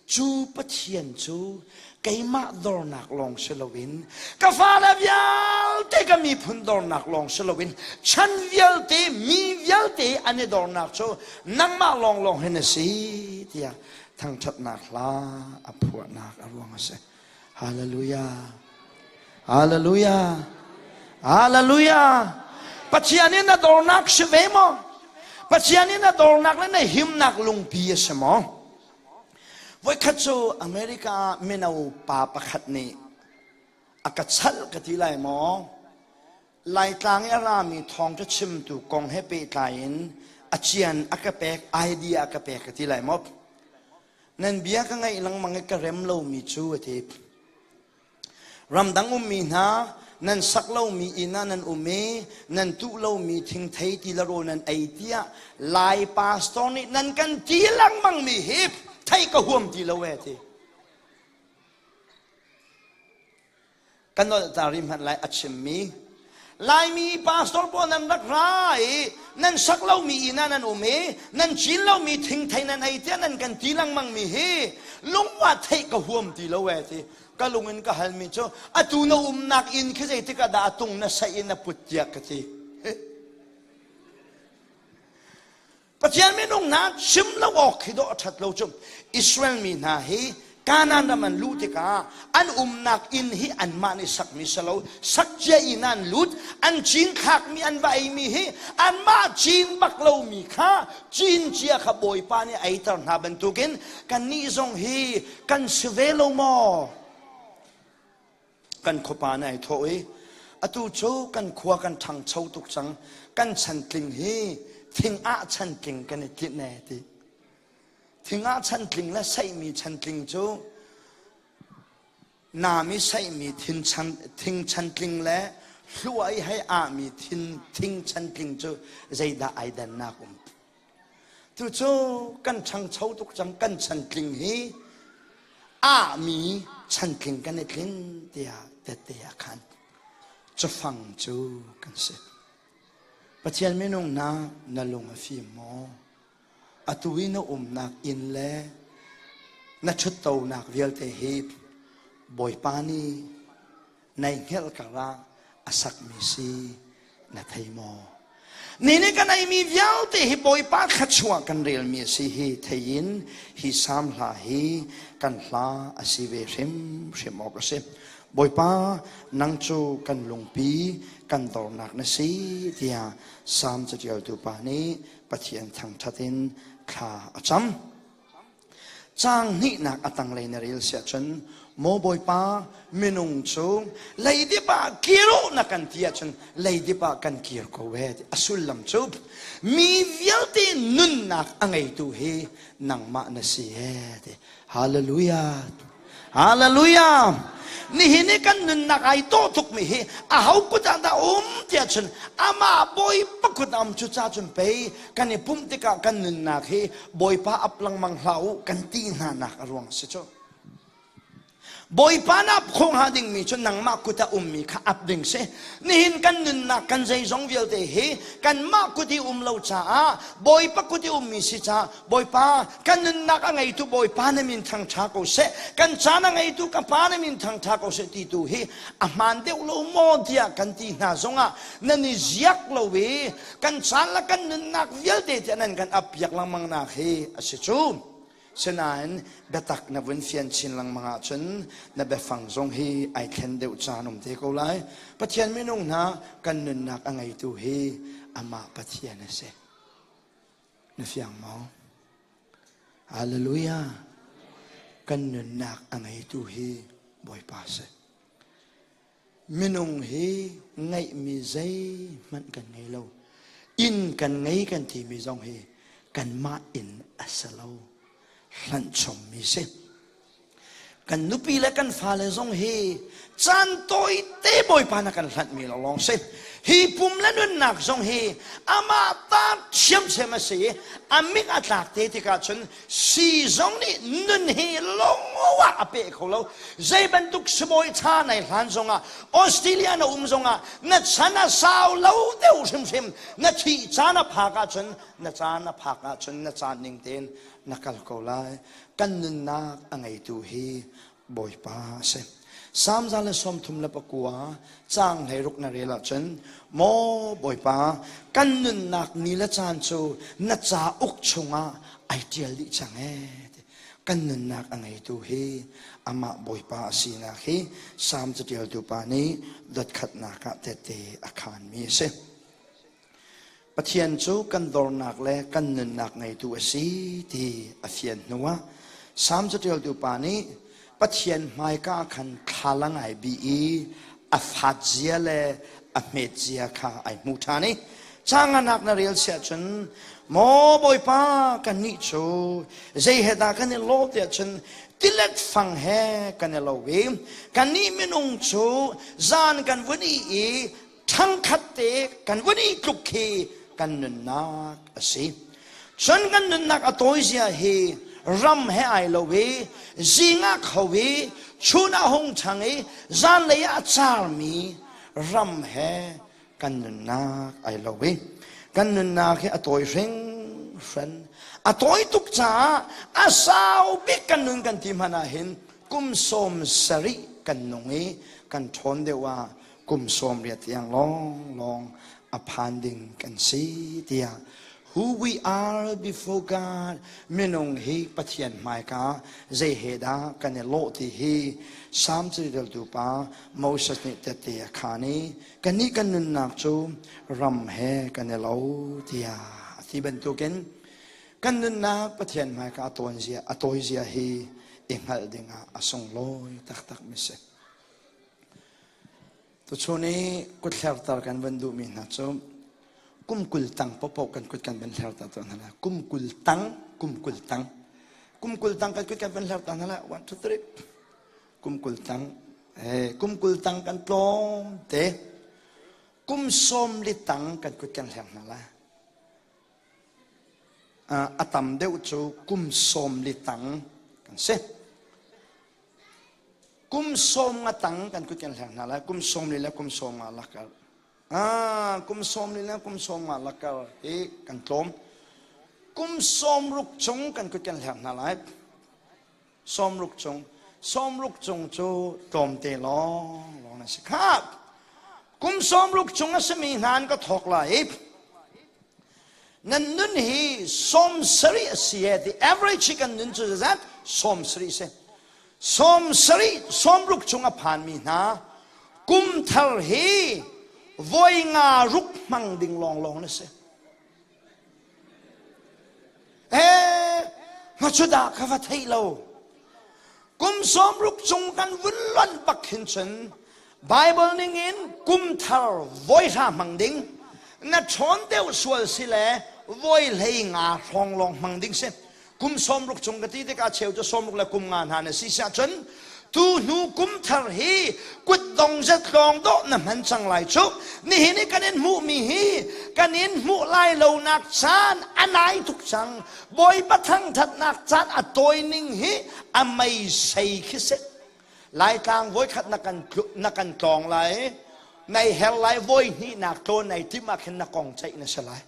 cu Pathian cu keimah dornak lawng si loin ka fale vialte ka miphun dornak lawng si loin chan vialte mi vialte an i dornak cu nangmah lawnglawng hin a si tiah thangṭhatnak hla a phuahnak a ruang a si. Hallelujah. Hallelujah. Hallelujah. Pathian in na dornak si ve maw? Pathian in na dornak le na himnak lungpi a si maw? Voikhat cu America ah mino pa pakhat nih a ka chalh ka ti lai maw? Laitlang i a rami thawngṭha chimtu kong he pehtlai in a cian a ka pek, idea a ka pek ka ti lai maw? Nan bia ka ngaih lengmang i ka rem lomi cu a ti. Ramdang ummi hna nan sak lomi inn ah nan um i nan tuh lomi thingthei ti le rawl nan ei tiah Lai pastor nih nan kan ti lengmangmi hi theih ka huam ti lo ee ti. Ka nolh ta rih hmanh lai a chimmi Laimi pastor pawl nan rak ra i nan sak lomi inn ah nan um i nan cin lomi thingthei nan ei tiah nan kan ti lengmangmi hi lungwa theih ka huam ti lo ee ti ka lung in ka halmi cu atu na umnak inn khi zeitik ah dah a tung na saih in na put tiah ka ti. Pathian minung hna chim lo awk khi dawh a ṭhat lo cu Israel mi hna hi Kanaan ram an luh tikah an umnak inn hi anmah nih sakmi si lo sak cia inn an lut an cin thlakmi an va eimi hi anmah cin bak lomi kha cin cia kha Bawipa nih eiter hna bantukin kannih zong hi kan si ve lo maw? Kan khuapa nih ai thawh i atu cu kan khua kan ṭhangcho tuk cang kan chantling hi thing ah chantling kan i tlinh ee ti thing ah chantling le saihmi chantling cu nam i saihmi thing chantling le hlua i hei ahmi thing chantling cu zeidah ai dannak um Cucu kan ṭhangcho tuk cang kan chantling hi ahmi chantling kan i tling tiah tette ah khan cafang cu kan si. Pathian minung hna na lung a fim maw? Atu i na umnak inn le na ṭhuttonak vialte hi Bawipa nih nai hngelh karah a sakmi si na thei maw? Ni nih kan eimi vialte hi Bawipa thluachuah kan relmi a si hi thei in hi Salm hla hi kan hla a si ve hrimhrim awk a si. Bawipa nang cu kan lungpi kan dornak na si tiah Salm caṭialtu pa nih Pathian thangṭhat in thla a cam. Caang hnihnak a tanglei na rel siah cun maw Bawipa minung cu leidip ah kir u na kan ti ahcun leidip ah kan kir ko ee ti a sullam cu mi vialte nunnak a ngeitu hi nangmah na si ee ti hallelujah Hallelujah! Nihin i kan nunnak ai tawh tukmi hi aho kut ah dah um tiah cun amah Bawipa kut ah um cu ca cun pei kan i pumh tikah kan nunnak hi Bawipa ap lengmang hlah u kan ti hna nak a ruang si cu. Bawipa na ap khawh hnga dingmi cu nangmah kut ah ummi kha ap ding si. Nihin kan nunnak kan zeizong vialte hi kanmah kut i um lo caah Bawipa kut i ummi si caah Bawipa, kan nunnak a ngeitu Bawipa na min thangṭha ko seh. Kan caan a ngeitu ka Pa na min thangṭha ko seh ti tu hi a hmaan deuh lo maw tiah kan ti hna zongah nan i ziak lo i kan caan le kan nunnak vialte tiah nan kan ap piak lengmang nak hi a si cu. Sinain biatak na vun fian chin lengmang ahcun na biafang zong hi ai thlen deuh caan um te ko lai. Pathian minung hna kan nunnak a ngeitu hi amah Pathian a si. Na fiang maw? Hallelujah. Kan nunnak a ngeitu hi Bawipa si. Minung hi ngeihmi zeihmanh kan ngei lo. Inn kan ngei kan timi zong hi kanmah inn a si lo. Hlanh chommi si. Kan nupi le kan fale zong hi caan tawite Bawipa na kan hlanhmi lawnglawng si. Hi pum le nunnak zong hi amah ta ṭhiamṭhiam a si i a mik a tlak te tikah cun si zong nih nun hi lawngah a peh kho lo. Zei bantuk sibawi ṭha nai hlan zongah Australia na um zongah na chan a sau lo deuh hrimhrim na thih caan a phak ahcun na caan a phak ahcun na caan ning tein. na kal ko lai. Kan nunnak a ngeitu hi Bawipa a si. Salm 139 caang 16 na rel ahcun Maw Bawipa kan nunnak ni le caan cu na cauk chungah ai ṭial dih cang ee. Kan nunnak a ngeitu hi amah Bawipa a sinak hi Salm caṭialtu pa nih dotkhatnak ah tehte a khaanmi a si. Pathian cu kan dornak le kan nunnak ngeitu a si ti a fian hnuah Salm caṭialtu pa nih Pathian hmaika khan thlalang ai bih i a fat zia le a hmet zia kha ai hmu ṭhan i canganak na rel siah cun maw Bawipa kannih cu zei he dah kan i lawh tiah cun tilet fang he kan i lo i kannih minung cu zan kan vun i i ṭhangkhat te kan vun i tluk khi kan nunnak a si. Cun kan nunnak a tawi zia hi ram he ai lo i zing ah kho i chun ah hung ṭhang i zanlei ah a carmi ram he kan nunnak ai lo i kan nunnak hi a tawi hringhran. A tawi tuk caah a sau bik kan nun kan ti hmanh ah hin kum 70 kan nung i kan ṭhawn deuh ah kum 80 tiang lawnglawng a phan ding kan si tiah who we are before God minung hi Pathian hmaika zei he dah kan i lawh ti hi Salm caṭialtu pa Moses nih tette a khaan i kannih kan nunnak cu ram he kan i lo tiah a ti bantukin kan nunnak Pathian hmaika a tawn zia a tawi zia hi i hngalh dingah a sunglawi taktak mi si. Tuchun i kuthlerter kan van duhmi hna cu kum 20 tang paohpaoh kan kut kan van hlerter tuah hna lai. Kum 20 tang, kum 20 tang. Kum 20 tang kan kut kan van hlerter hna lai. One, two, three. Kum 20 tang. Eh, kum 20 tang kan tlawm te. Kum 40 tang kan kut kan hler hna lai. A tam deuh cu kum 40 tang kan si. Kum 50 tang kan kut kan hleng hna lai. Kum 40 le kum 50 lakar. Ah, kum 40 le kum 50 lakar hi kan tlawm. Kum 60 chung kan kut kan hleng hna lai. 60 chung. 60 chung cu tlawmte lawng lawng na si khap. Kum 60 chung a simi hna an ka thawk lai. Nan nun hi 70 a si e. The average kan nun cu zat 70 si. 70 60 chung a phanmi hna kum thar hi voi nga ruk hmang ding lawnglawng na si. Eh, macudah ka va theih lo. Kum 60 chung kan vun lonh bak hin cun Bible ning in kum thar voi hra hmang ding na ṭhawn deuh sual si le voi hlei nga hrawng lawng hmang ding si. Kum 60 chung ka ti tikah cheu cu 60 le kum nga hna na si siah cun tu hnu kum thar hi kutdong zet lawng dawh na hman cang lai cu. Nihin i kan in hmuhmi hi kan in hmuh lai lonak caan a nai tuk cang. Bawipa thangthatnak caan a tawi ning hi a meisei khi si. Laitlang voikhat na kan na kan tlawng lai nai her lai voi hnihnak tlawn nai tim ah khin na kong ceih na si lai.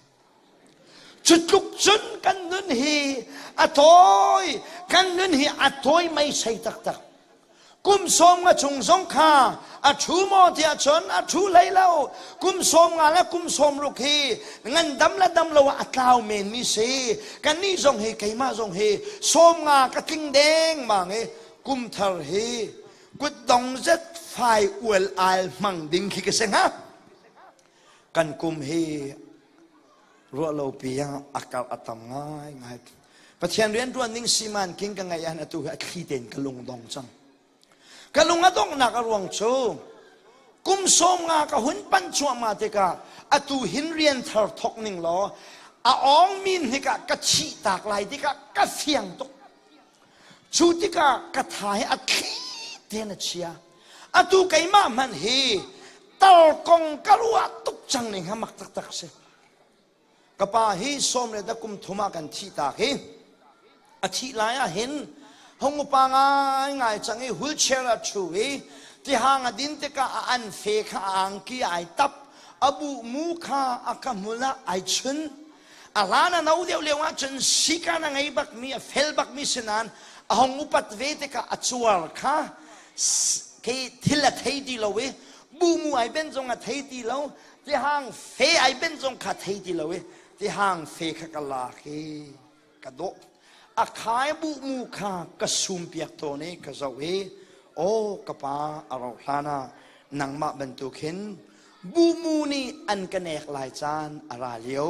Cu tluk cun kan nun hi a tawi, kan nun hi a tawi meisei taktak. Kum 50 chung zong kha a ṭhu maw tiah cun a ṭhu hlei lo. Kum 50 le kum 60 hi ngandam le dam lo ah a tlau menmi si. Kannih zong hi keimah zong hi 50 ka tling dengmang i kum thar hi kutdong zet fai ual al hmang ding khi ka si hnga. Kan kum hi ruahlopi ah a karh a tam ngaingai. Pathian rianṭuan ding siman king ka ngeih ahhin atu hi a thli tein ka lung dong cang. Ka lung a donghnak a ruang cu kum 50 ka hun pan cuahmah tikah atu hin rian thar thawk ning law a awng min hnikah ka thih tak lai tikah ka fiang tuk. Cu tikah ka tha hi a thli tein a chia. Atu keimah hmanh hi tar kong ka ruah tuk cang ning ha mak taktak si. Ka pa hi sawm le da kum thum ah kan thih tak hi. A thih lai ah hin hung upa ngai ngai cang i wheelchair ah ṭhu i tihang a din tikah a an fe kha a angki ai tap a buh mu kha a ka hmul ah ai chun. A hlan a no deuh lio ahcun sikan a ngei bakmi, a fel bakmi si nain a hung upat ve tikah a cuar kha khi thil a thei ti lo i bumu ai ben zong a thei ti lo, tihang fe ai ben zong kha thei ti lo i tihang fe kha ka lak i ka dawh. A khai bu mu kha ka sum piak tawn i ka zoh i aw ka pa a rauh hlan ah nangmah bantuk hin bumu nih an ka nek lai caan a ra lio.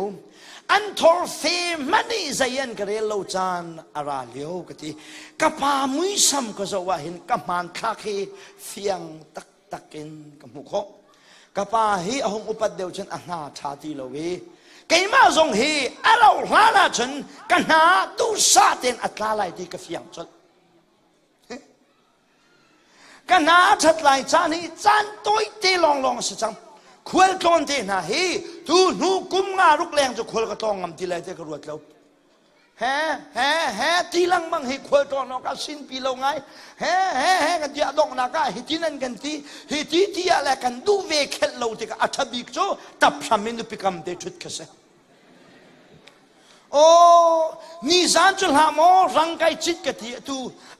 An thor fe hmanh i zei an ka rel lo caan a ra lio ka ti. Ka pa muisam ka zoh ah hin ka hmanthlak hi fiang taktak in ka hmuh khawh. Ka pa hi a hung upat deuh cun a hna ṭha ti lo i keimah zong hi a rauh hlan ahcun ka hna duhsah tein a tla lai ti ka fiang colh. Ka hna a ṭhat lai caan hi caan tawite lawnglawng a si cang. Khual tlawn te hna hi tu hnu kum nga ruk leng cu khual ka tlawng ngam ti lai ti ka ruat lo. He he he ti lengmang hi khual tlawn awk ah sinpi lo ngai. He he he kan ti a donghnak ah hi ti nan kan ti hi ti ti ah le kan duh ve khelh lo tikah a ṭha bik cu tap hram in nupi kam te ṭhut kha si. Aw, nizan cu hlah maw rang kai cit ka ti atu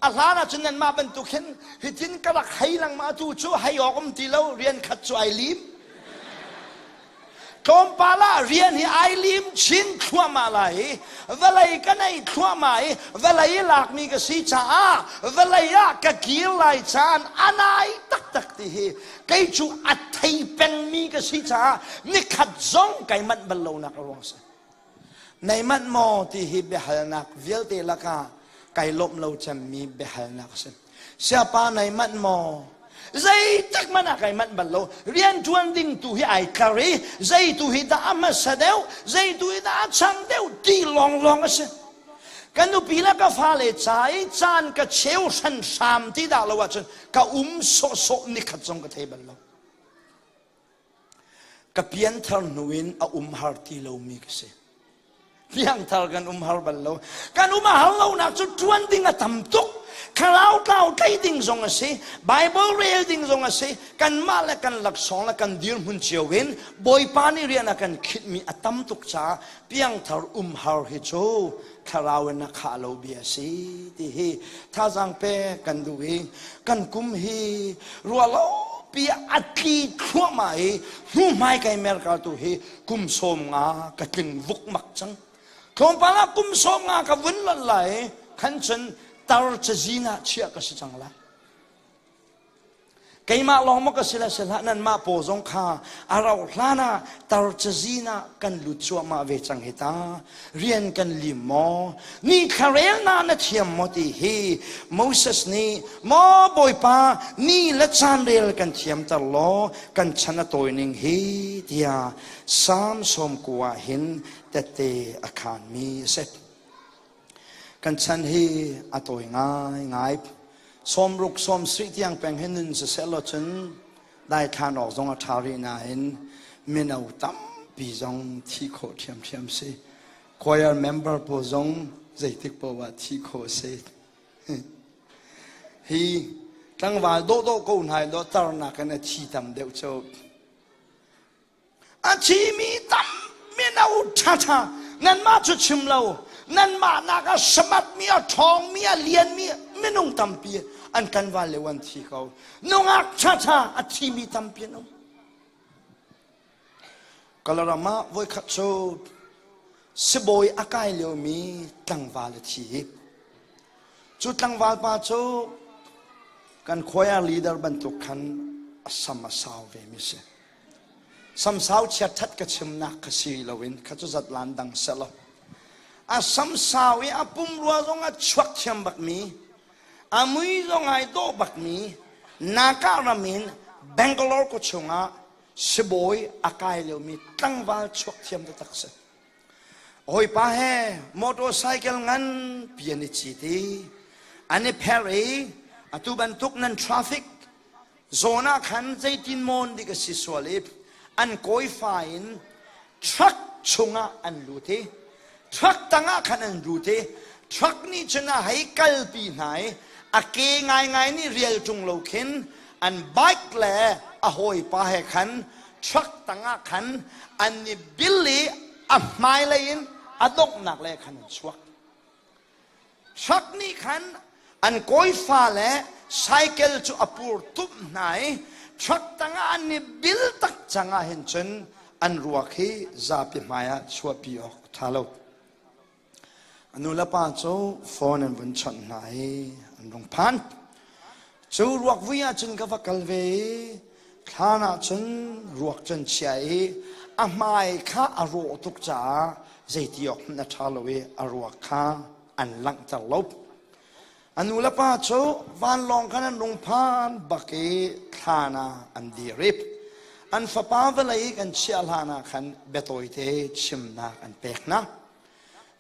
a hlan ah cun nanmah bantuk hin hitin ka rak hei lengmang atu cu hei awk um ti lo rian khat cu ai lim tlawmpal ah rian hi ai lim chin thluahmah lai i vawlei ka nei thluahmah i vawlei lakmi ka si caah vawlei ah ka kir lai caan a nai taktak ti hi kei cu a thei pengmi ka si caah nikhat zong kai manh bal lonak a ruang si. Nei manh maw ti hi biahalnak vialte lakah kai lawmh lo cemmi biahalnak a si. Siapa nei manh maw? Zeitik hmanh ah kai manh bal lo. Rian ṭuan ding tu hi ai tlar i zei tu hi dah a hmasa deuh, zei tu hi dah a chang deuh ti lawnglawng a si. Ka nupi le ka fale ca i caan ka cheu hranhram ti dah lo ahcun ka um sawhsawh nikhat zong ka thei bal lo. Ka pianthar hnu in a um har ti lomi ka si. Piangthar kan um har bal lo. Kan um a har lonak cu ṭuan ding a tam tuk. Thlarau tlau tlei ding zong a si. Bible rel ding zong a si. Kanmah le kan laksawng le kan dirhmun cio in Bawipa nih rian a kan khinhmi a tam tuk caah piangthar um har hi cu thlarau in a khah lo bia a si ti hi thazaang pek kan duh i kan kum hi ruahlo pi a tli thluahmah i hnuhmai kai mer kal tu hi kum 50 ka tling vukmak cang tlawmpal ah kum 50 ka vun lonh lai khan cun tar cazin ah chiah ka si cang lai Keimah lawng maw ka si le si hlah nanmah paw zong kha a rauh hlan ah tar cazin ah kan lut cuahmah ve cang hi ta. Rian kan lim maw? Ni thlarel na na thiam maw ti hi Moses nih maw Bawipa ni le caan rel kan thiamter law kan chan a tawi ning hi tiah Salm 90 ah hin tette a khaanmi a si. Kan chan hi a tawi ngaingai. 60 70 tiang peng hi nun siseh law cun daithlan awk zong a ṭha rih nain mino tampi zong thi khawh ṭhiamṭhiam si. Choir member pawl zong zeitik paoh ah thi khawh si. Hi tlangval dawhdawh ko hna i dawh tarnak in a thi tam deuh cu. A thimi tam mino ṭhaṭha nanmah cu chim lo nanmah nak a samatmi a ṭhawngmi a lianmi minung tampi an kan val lio an thi ko nungak ṭhaṭha a thimi tampi an um Kalaram ah voikhat cu sibawi a kai liomi tlangval a thi cu tlangval pa cu kan choir leader bantuk khan a sam a sau ve mi si Samsau chiatṭhat ka chimnak kha si loin kha cu zatlan dang selaw a samsau i a pumrua zong a chuak thiam bakmi a mui zong ai dawh bakmi Naka ram in Bangalore khua chungah sibawi a kai liomi tlangval chuak thiam taktak si. Hawipa he motorcycle nganpi an i cit i an i pher i atu bantuk nan traffic zawn ah khan zeitin mawn dik a si sual i an kawifa in truck chungah an lut i truck tangah khan an lut i truck nih cun a hei kalpi hna i a ke ngaingai nih rial ṭung lo khin an bike le a hawipa he khan truck tangah khan an i bil i a hmailei in. A donghnak le khan an chuak. Truck nih khan an kawifa le cycle cu a pur tumh hna i truck tangah an i bil tak cang ah hin cun an ruak hi zapi hmai ah chuahpi awk a ṭha lo. A nu le pa cu phone an vun chawnh hna i an rung phan. Cu ruak vui ah cun ka va kal ve i thlan ah cun ruak cun chia i a hmai kha a rawh tuk caah zeiti awk hmanh a ṭha lo i a ruak kha an langhter lo. A nu le pa cu vanlawng khan an rung phan bak i thlan ah an dir i an fapa vawlei kan chiah hlan ah khan biatawite chimnak an pek hna.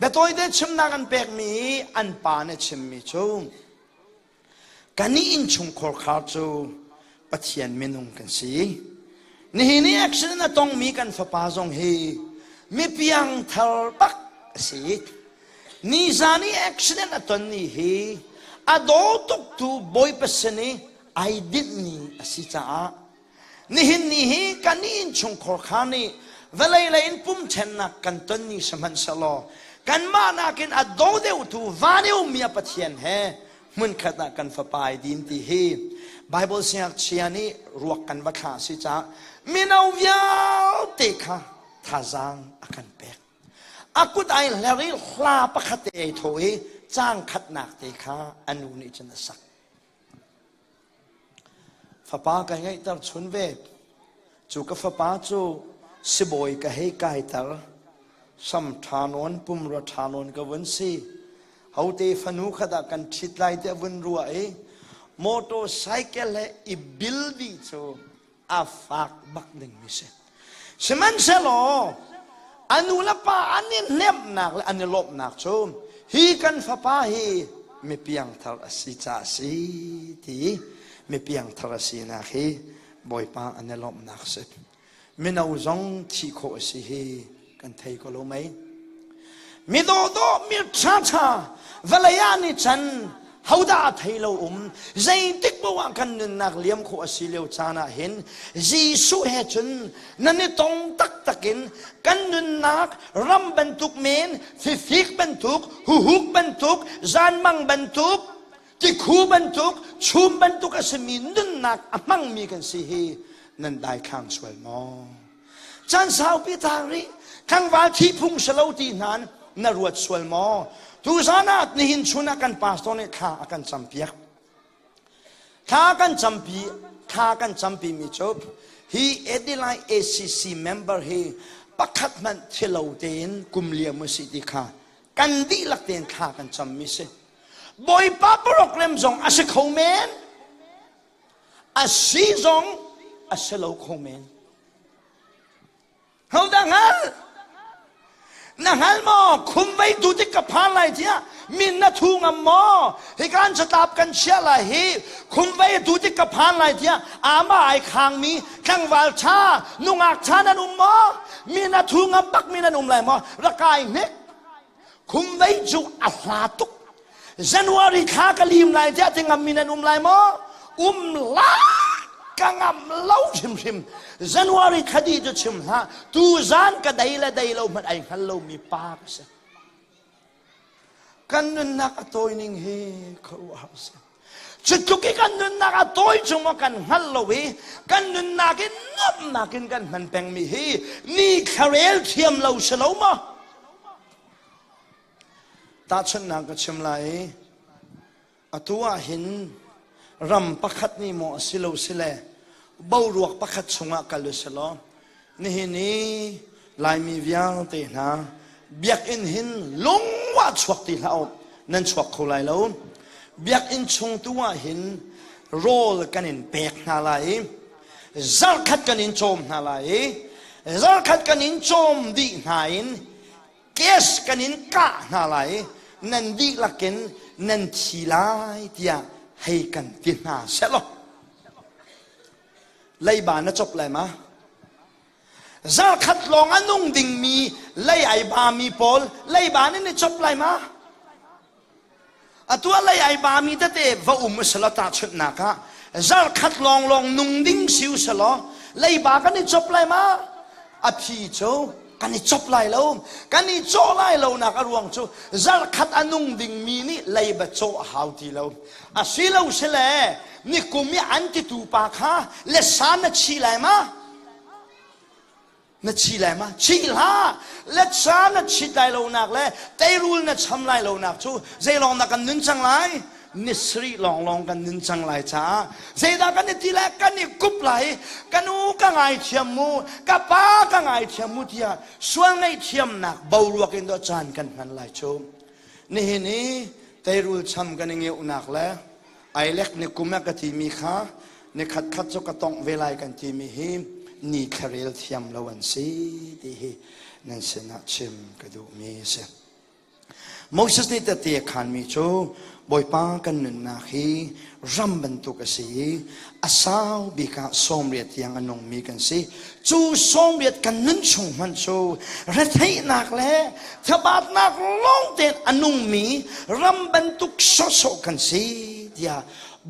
Biatawite chimnak an pekmi i an pa nih chimmi cu Kannih innchungkhar khar cu Pathian minung kan si. Nihin i accident a tongmi kan fapa zong hi mi piangthar bak a si. Nizan i accident a ton ni hi a daw tuktu Bawipa sin i ai dinh ni a si caah Nihin ni hi kan innchungkhar kha nih vawlei lei in pum ṭhennak kan ton ni sihmanhsehlaw kanmah nakin a do deuhtu van i ummi a Pathian he hmunkhat ah kan fapa ai din ti hi Bible siangngakchia nih ruak kan va thlah si caah mino vialte kha thazaang a kan pek. A kut ai hler i hla pakhat te ai thaw i caang khatnak te kha a nu nih cun a sak. Fapa ka ngeihter chun ve. Cu ka fapa cu sibawi ka hei kaiter. Sam ṭha nawn, pumrua ṭha nawn ka vun si. Hote fanu kha dah kan ṭhit lai tiah vun ruah i motorcycle he i bil dih cu a fak bak dingmi si. Sihmanhsehlaw a nu le pa an i hnemhnak le an i lawmhnak cu hi kan fapa hi mi piangthar a si ca a si ti mi piangthar a sinak hi Bawipa an i lawmhnak si. Mino zong thih khawh a si hi kan thei ko lo mei. Mi dawhdawh mi ṭhaṭha vawlei ah ni chan hodah a thei lo um zeitik paoh ah kan nunnak liam khawh a si lio caan ah hin Jesuh he cun nan i tong taktak in kan nunnak ram bantuk men fifik bantuk huhuk bantuk zanmang bantuk tikhu bantuk chum bantuk a simi nunnak a hmangmi kan si hi nan daithlang sual maw Caan saupi tang rih tlangval thi phung si lo ti hna na ruat sual maw? Tuzan ah nihin chun ah kan pastor nih thla a kan campiak. Thla kan campi thla kan campi mi cu hi Edilai ACC member hi pakhat hmanh thilo tein kum liam si ti kha kan dihlak tein thla kan cammi si. Bawipa program zong a si kho men. A si zong a si lo kho men. Hodah hngal? Na hngal maw? Khum vei tu tik ka phan lai tiah min na thu ngam maw? Hikan catlap kan chiah lai hi khum vei tu tik ka phan lai tiah ama ai khangmi tlangval ṭha nungak ṭha nan um maw? Min na thu ngam bak mi nan um lai maw? Rakai hnik. Khum vei cu a hla tuk. January thla ka lim lai tiah ti ngam mi nan um lai maw? Um la ka ngam lo hrimhrim. January thla dih cu chim hlah. Tu zan ka dei le dei lo hmanh ai hngal lomi pa ka si. Kan nunnak a tawi ning hi khuaruahhar si. Cutluk i kan nunnak a tawi chung maw kan hngal lo i kan nunnak in nuamhnak in kan hman pengmi hi ni thlarel thiam lo si lo maw? Tahchunhnak ka chim lai i atu ah hin ram pakhat nih maw a si lo sile boruak pakhat chungah kal u silaw nihin i Laimi vialte hna biakinn hin lungwah chuak ti hlah u nan chuak kho lai lo biakinn chung tu ah hin rawl kan in pek hna lai i zarkhat kan in cawm hna lai i zarkhat kan in cawm dih hna in Kes kan in kah hna lai i nan dihlak in nan thi lai tiah hei kan ti hna sehlaw leiba na cop lai ma? Zarkhat lawng a nung dingmi lei ai bami pawl leiba nan i cop lai ma? Atu ah lei ai bami tete va um usalaw tahchunhnak ah zarkhat lawnglawng nung ding si usalaw leiba kan i cop lai ma? A phi cu Kan i cop lai lo. Kan i cawh lai lonak a ruang cu zarkhat a nung dingmi nih leiba cawh a hau ti lo. Asilo sile nikum i an titu pa kha le sa na chi lai ma? Na chi lai ma? Chi hlah! Letsa na chit lai lonak le teirul na cham lai lonak cu zeilawng na kan nun cang lai? Ni sarih lawnglawng kan nun cang lai caah zeidah kan i ti lai? Kan i kup lai. Ka nu ka ngaithiam mu, ka pa ka ngaithiam mu tiah sual ngaihthiamnak boruak in dawh caan kan hman lai cu. Nihin i teirul cham kan i ngeuhnak le Ailek ni kum a ka timi kha ni khatkhat cu ka tongh ve lai kan timi hi ni thlarel thiam lo an si ti hi nan sinah chim ka duhmi a si. Moses nih tete a khanmi cu Bawipa kan nunnak hi ram bantuk a si i a sau bik ah 80 tiang a nungmi kan si. Cu 80 kan nun chung hmanh cu retheihnak le thabatnak lawng tein a nungmi ram bantuk sawhsawh kan si tiah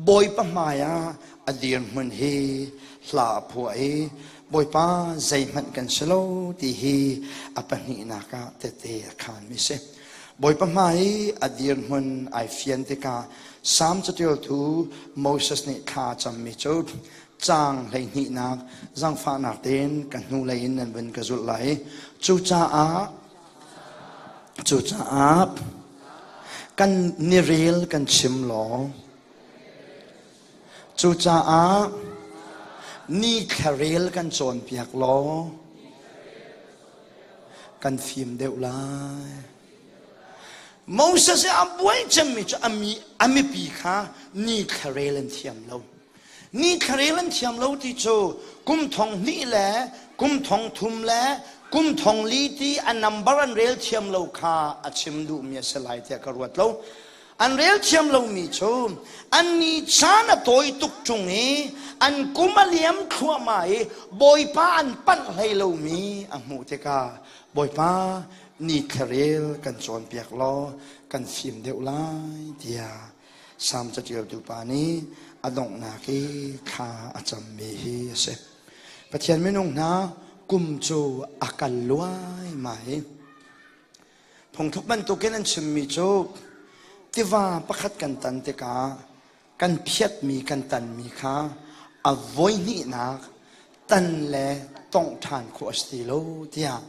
Bawipa hmai ah a dirhmun hi hla a phuah i Bawipa zeihmanh kan si lo ti hi a pahnihnak ah tete a khanmi si. Bawipa hmai i a dirhmun ai fian tikah Salm catialtu Moses nih thla a cammi cu caang hleihnihnak zangfahnak tein ka hnulei in nan vun ka zulh lai. Cucaah cucaah kan nirel kan chim law Cucaah ni thlarel kan cawnpiak law kan fim deuh lai. Moses i a buai cemmi cu a mipi kha ni thlarel an thiam lo. Ni thlarel an thiam lo ti cu kum thong hnih le kum thong thum le kum thong li ti a number an rel thiam lo kha a chim duhmi a si lai tiah ka ruat lo. An rel thiam lomi cu an ni caan a tawi tuk ṭung i an kum a liam thluahmah i Bawipa an panh hlei lomi a hmuh tikah Bawipa ni thlarel kan cawnpiak law kan fim deuh lai tiah Salm caṭialtu pa nih a donghnak i thla a cammi hi a si. Pathian minung hna kum cu a kal luaimai. Phungthluk bantukin an chimmi cu tiva pakhat kan tan tikah kan phiatmi kan tanmi kha a voihnihnak tan le tongh ṭhan khawh a si ti lo tiah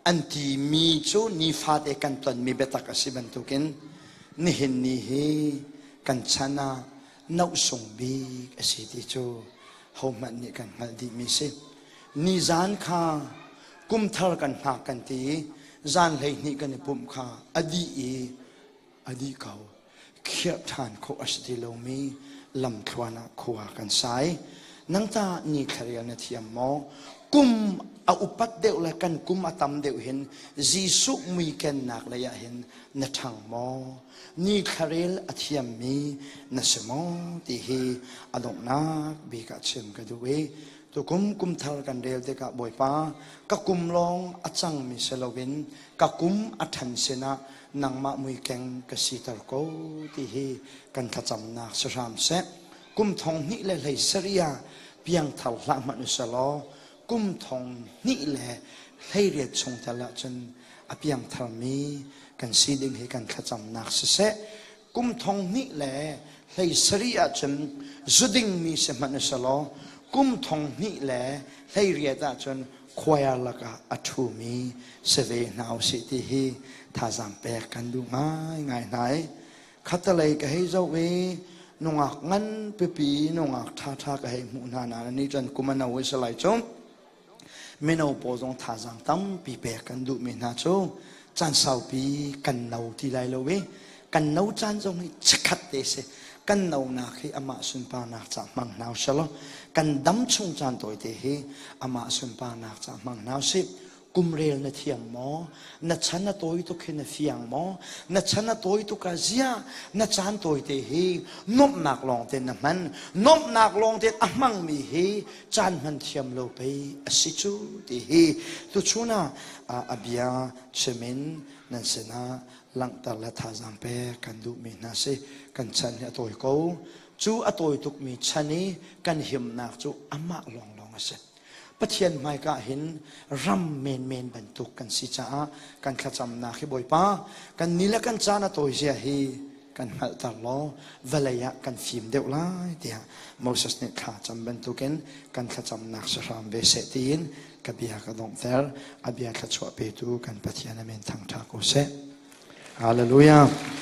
an timi cu nifate kan tonmi biatak a si bantukin nihin ni hi kan chan ah nohsung bik a si ti cu hohmanh nih kan hngalh dihmi si. Nizan kha kumthar kan hngak kan ti i zan 12 kan i pumh kha a dih i a dih ko. Khirh ṭhan khawh a si ti lomi lamthluan ah khua kan sai. Nang ta ni thlarel na thiam maw? Kum a upat deuh le kan kum a tam deuh hin Jesuh mui kennak lei ah hin na ṭhang maw? Ni thlarel a thiammi na si maw? Ti hi a donghnak bik ah chim ka duh i Tukum kumthar kan rel tikah Bawipa, ka kum lawng a cangmi si loin ka kum a ṭhan sinah nangmah muikeng ka siter ko ti hi kan thlacamnak si hram seh. Kum thong hnih le hlei sarih ah piangthar hlah hmanh u selaw kum thong hnih le 18 chung tal ahcun a piangtharmi kan si ding hi kan thlacamnak siseh. Kum thong hnih le hlei sarih ahcun zudingmi si hmanh usalaw kum thong hnih le 18 ahcun choir lakah a ṭhumi si ve hna usih ti hi thazaang pek kan duh ngaingai hna i khatalei ka hei zoh i nungak ngan pipi nungak ṭhaṭha ka hei hmuh hna nain ni cun kum a no i si lai cu Mino pawl zong thazaang tampi pek kan duhmi hna cu caan saupi kan no ti lai lo i kan no caan zong hi chikkhat te si. Kan nonak hi amah sunparnak ca hmang hna usih kan dam chung caan tawite hi amah sunparnak ca hmang hna usih. Kumrel na thiam maw? Na chan a tawi tuk hi na fiang maw? Na chan a tawi tuk ah ziah na caan tawite hi nuamhnak lawng te na hman. Nuamhnak lawng te a hmangmi hi caan hman thiam lo pei a si cu ti hi tuchun ah a bia chim in nan sinah langhter le thazaang pek kan duhmi hna si. Kan chan hi a tawi ko. Cu a tawi tukmi chan i kan himnak cu amah lawnglawng a si. Pathian hmaika hin ram menmen bantuk kan si caah kan thlacamnak hi Bawipa kan ni le kan caan a tawi zia hi kan hngalhter law vawlei ah kan fim deuh lai tiah Moses nih thla cam bantukin kan thlacamnak si hram ve seh tiin ka bia ka donghter. A bia thluachuah petu kan Pathian amen thangṭha ko seh. Hallelujah.